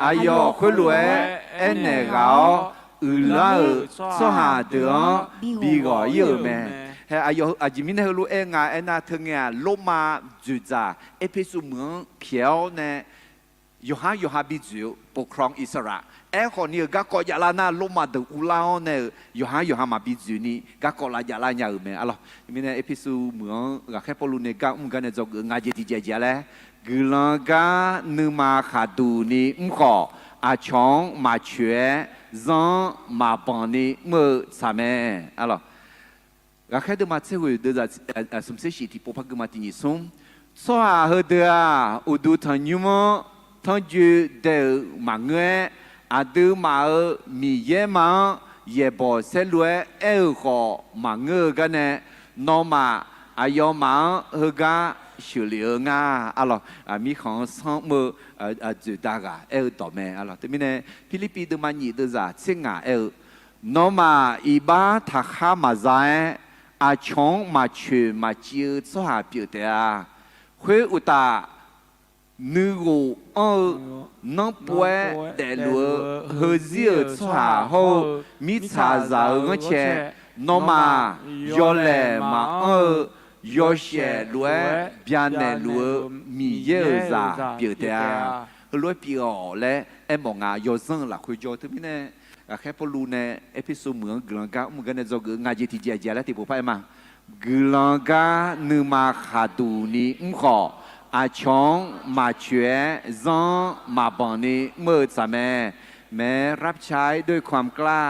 Aqyawf khoerlof-aer aernaeq ghaq-awr, uiqlar-euq tsawrhaq deuq-anr bi ghawq ir-euq mae. Hae, aqjeq mirnae heulof-aer nga aernar, teungae-aq, Lormav dzoeqdzaq Erpersu meuq-anr pyaeq-awr nae, yawqhar yawqha bi dzoeq-eu ปกครองอิสระ. Aerkhawf ni-euq garkawv javlar nar, Lormav deuq uvlar-awr nae-euq yawqhar yawqha maqbi dzoeq ni garkawv lavjavlar nya-euq mae. Arlawq, mirnae Erpersu meuq-anr ghaqkhaer Pawrluv nae gar mr gar nae dzawgeuf-eu ngaq jeq tiqjeq jeq-a laer, guiqlanq gar nuima khaqduq ni mr khawf, aqcawq-anr maqcoeq-aer zanr-anr maqbanq ni mr-eu tsaq mae. Arlawq, ghaqkhaer deuvma tser ghoeq deuvzaq smq tser shif tiqpov par guima tiq nyiq smr. Tsawrhaq heudeuq-aq, uqduq tanqnymr-anr tanrjoe daev-euq maqngeur-aer, aqduimaf-euq Miqyaer ma-anr yaeqbawq saerlu-aer aer-eu khawf maqngeur-eu gar nae, nawmaf aqyawfmaf-anr heugar sheuqlef-eu nga. Arlawq, mirkhanq-anr sanr mr-eu dzoeqda ghaq aer-eu dawq mae. Arlawq, teumirnae Pirlirpiv deuvma nyiq deuvzaq tser ngaq aer-eu, nawmaf iqbax taqkhar maqza-aer, aqcawq-anr maqcoeq maqciv-eu tsawrhaq pyeuf taef-a. Khoeruqtaf, nuighof anr-eu nanrpov-aer daefluf-eu heuzir-euq tsawrhaq hawr-eu mirtsaqzaq-euq ghanrcae, nawmaf yawlaeq maqanr-eu yawshaef lof-aer byanaeq luf-eu Miqyaer-euq zaq pyeuf taef-a. Heulof-aer pyeuf-awq laer aermawf nga. Yawzanr-eu lafkhoer jawr-eu teumirnae, ghaqkhaer Pawrluv nae Erpersu meuq-anr guiqlanq gar mr gar nae dzawgeuf-eu ngaq jeq tiqjeq jeq laer tiqpov par aer ma. Guiqlanq gar nuima khaqduq ni mr khawf, aqcawq-anr maqcoeq-aer zanr-anr maqbanq ni mr-eu tsaq mae. แม้รับใช้ด้วยความกล้า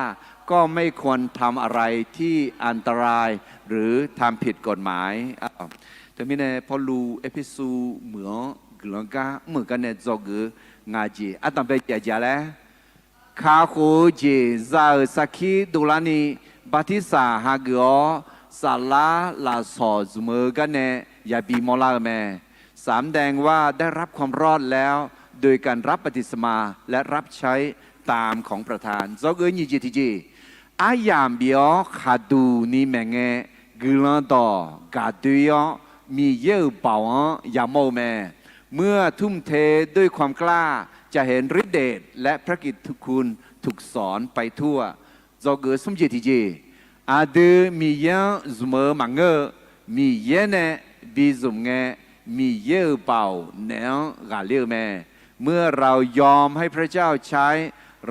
ก็ไม่ควรทำอะไรที่อันตราย หรือทำผิดกฎหมาย Teumirnae Pawrluv Erpersu meuq-anr guiqlanq gar mr-euq gar nae dzawgeuf-eu ngaq jeq ardanqbae jeq aqjeq-a laer, kakhof-eu jeq za-euq sarkir dovlarni bartirsaq hageuf-awr, saflar lafsawq zmq-eu gar nae yabi mawrlar-eu mae. สำแดงว่าได้รับความรอดแล้ว โดยการรับบัพติศมา และรับใช้ตามของประทาน Dzawgeuf nyiq jeq tiqjeq, aryamq bif-awr khaqduq ni maeqngae, guiqlanq dawq gaqdoe-awr Miqyaer-euq baoq-anr yamawr-eu mae. เมื่อทุ่มเทด้วยความกล้า จะเห็นฤทธิ์เดช และพระกิตติคุณถูกสอนไปทั่ว Dzawgeuf smr jeq tiqjeq, aqdui Miqyaer-anr zmq-eu maqngeur-eu, Miqyaer nae bi zmq ngae, Miqyaer-euq baoq naeq-anr ghaqler-eu mae. เมื่อเรายอมให้พระเจ้าใช้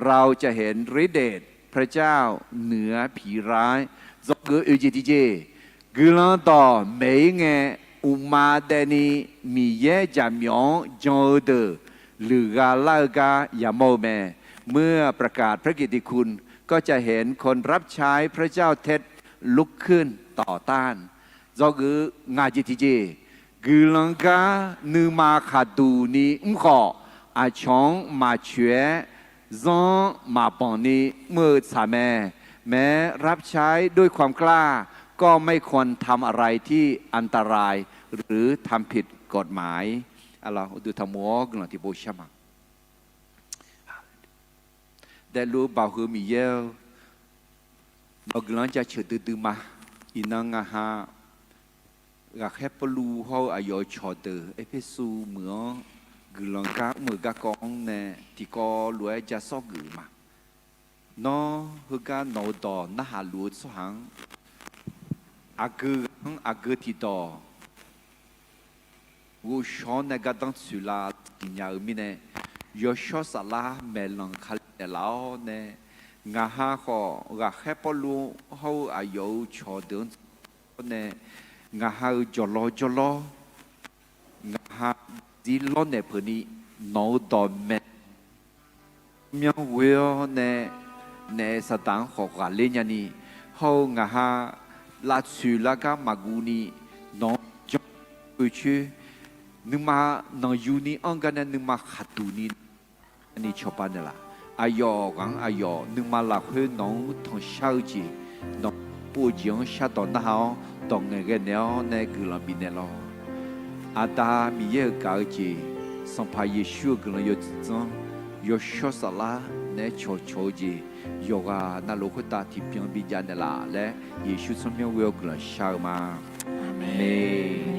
เราจะเห็นฤทธิ์เดช พระเจ้าเหนือผีร้าย Dzawgeuf oeq jeq tiqjeq, Guiqlanq dawq maeq-ir ngae, uqma daefni Miqyaer jaqmyawf-anr jan-eu deuq luiqgha lar-eu gar yamawr-eu mae. เมื่อประกาศพระกิตติคุณ ก็จะเห็นคนรับใช้พระเจ้าเท็จลุกขึ้นต่อต้าน Dzawgeuf ngaq jeq tiqjeq, guiqlanq gar nuima khaqduq ni mr khawf, aqcawq-anr maqcoeq-aer, zanr-anr maqbanq ni mr-eu tsaq mae. แม้รับใช้ด้วยความกล้า ก็ไม่ควรทำอะไรที่อันตราย หรือทำผิดกฎหมาย Uqduq taqmov-awr guiqlanq tiqpov shar ma. Daefluf-eu baoq heu Miqyaer-eu, nawq-eu guiqlanq-anr jaceuq duidui ma. Iqnan ngaq ha ghaqkhaer Pawrluv hawr-eu aqyawf-euq cawqdeuq Erpersu meuq-anr guiqlanq gar mr-euq garkawv-anr nae tiqkawv lof-aer ja sawr geuf-euq ma. Nawr heugar nawq-eu dawq narhaq luf-eu tsawrhaq-anr, aqgeu ghaq-anr aqgeu tiqdawq ghovshaw-awr nae gardanr tsoeqlav siqnya-eu mirnae, yawshawr saflar maeqlanq Kali naeqlaf-awr nae, ngaq ha khawf ghaqkhaer Pawrluv hawr-eu aqyawf-euq cawqdeuq-anr tawr nae, ngaq ha-euq jawqlawr jawrlawr, ngaq ha zir lawrnaeq peuq ni, nawq-eu dawqmaeq myanr ghoe-awr nae, naef saqdaq-anr khawf ghaqler nyani, hawr-eu ngaq ha lavtsoeq lar gar maqguv ni, nawq-anr janr oe coer, nuima nanqyuni anr gar nae nuima khaqduq ni ni cawba naeqlaf. Aqyawf ghaq-anr aqyawf nuima lafkhoer nawq-anr tanqshar-eu jeq, nawq-anr pov-eu jeq-anr shardawq narhaq-awr dawq ngaeqghae naeq-awr nae guiqlanq bifnaeq lawq. Aqda Miqyaer-euq gaq-eu jeq, Sanqpaq Yeqsur-euq guiqlanq yawdzanr, yawshawr saflar naeq-aer cawqcawq-eu jeq, yawqghaq navluf khoertav tiqbyan bijav naeqlaf laer Yeqsur tsawrmyanr ghoe-awr guiqlanq shar-eu ma. Aqmeq.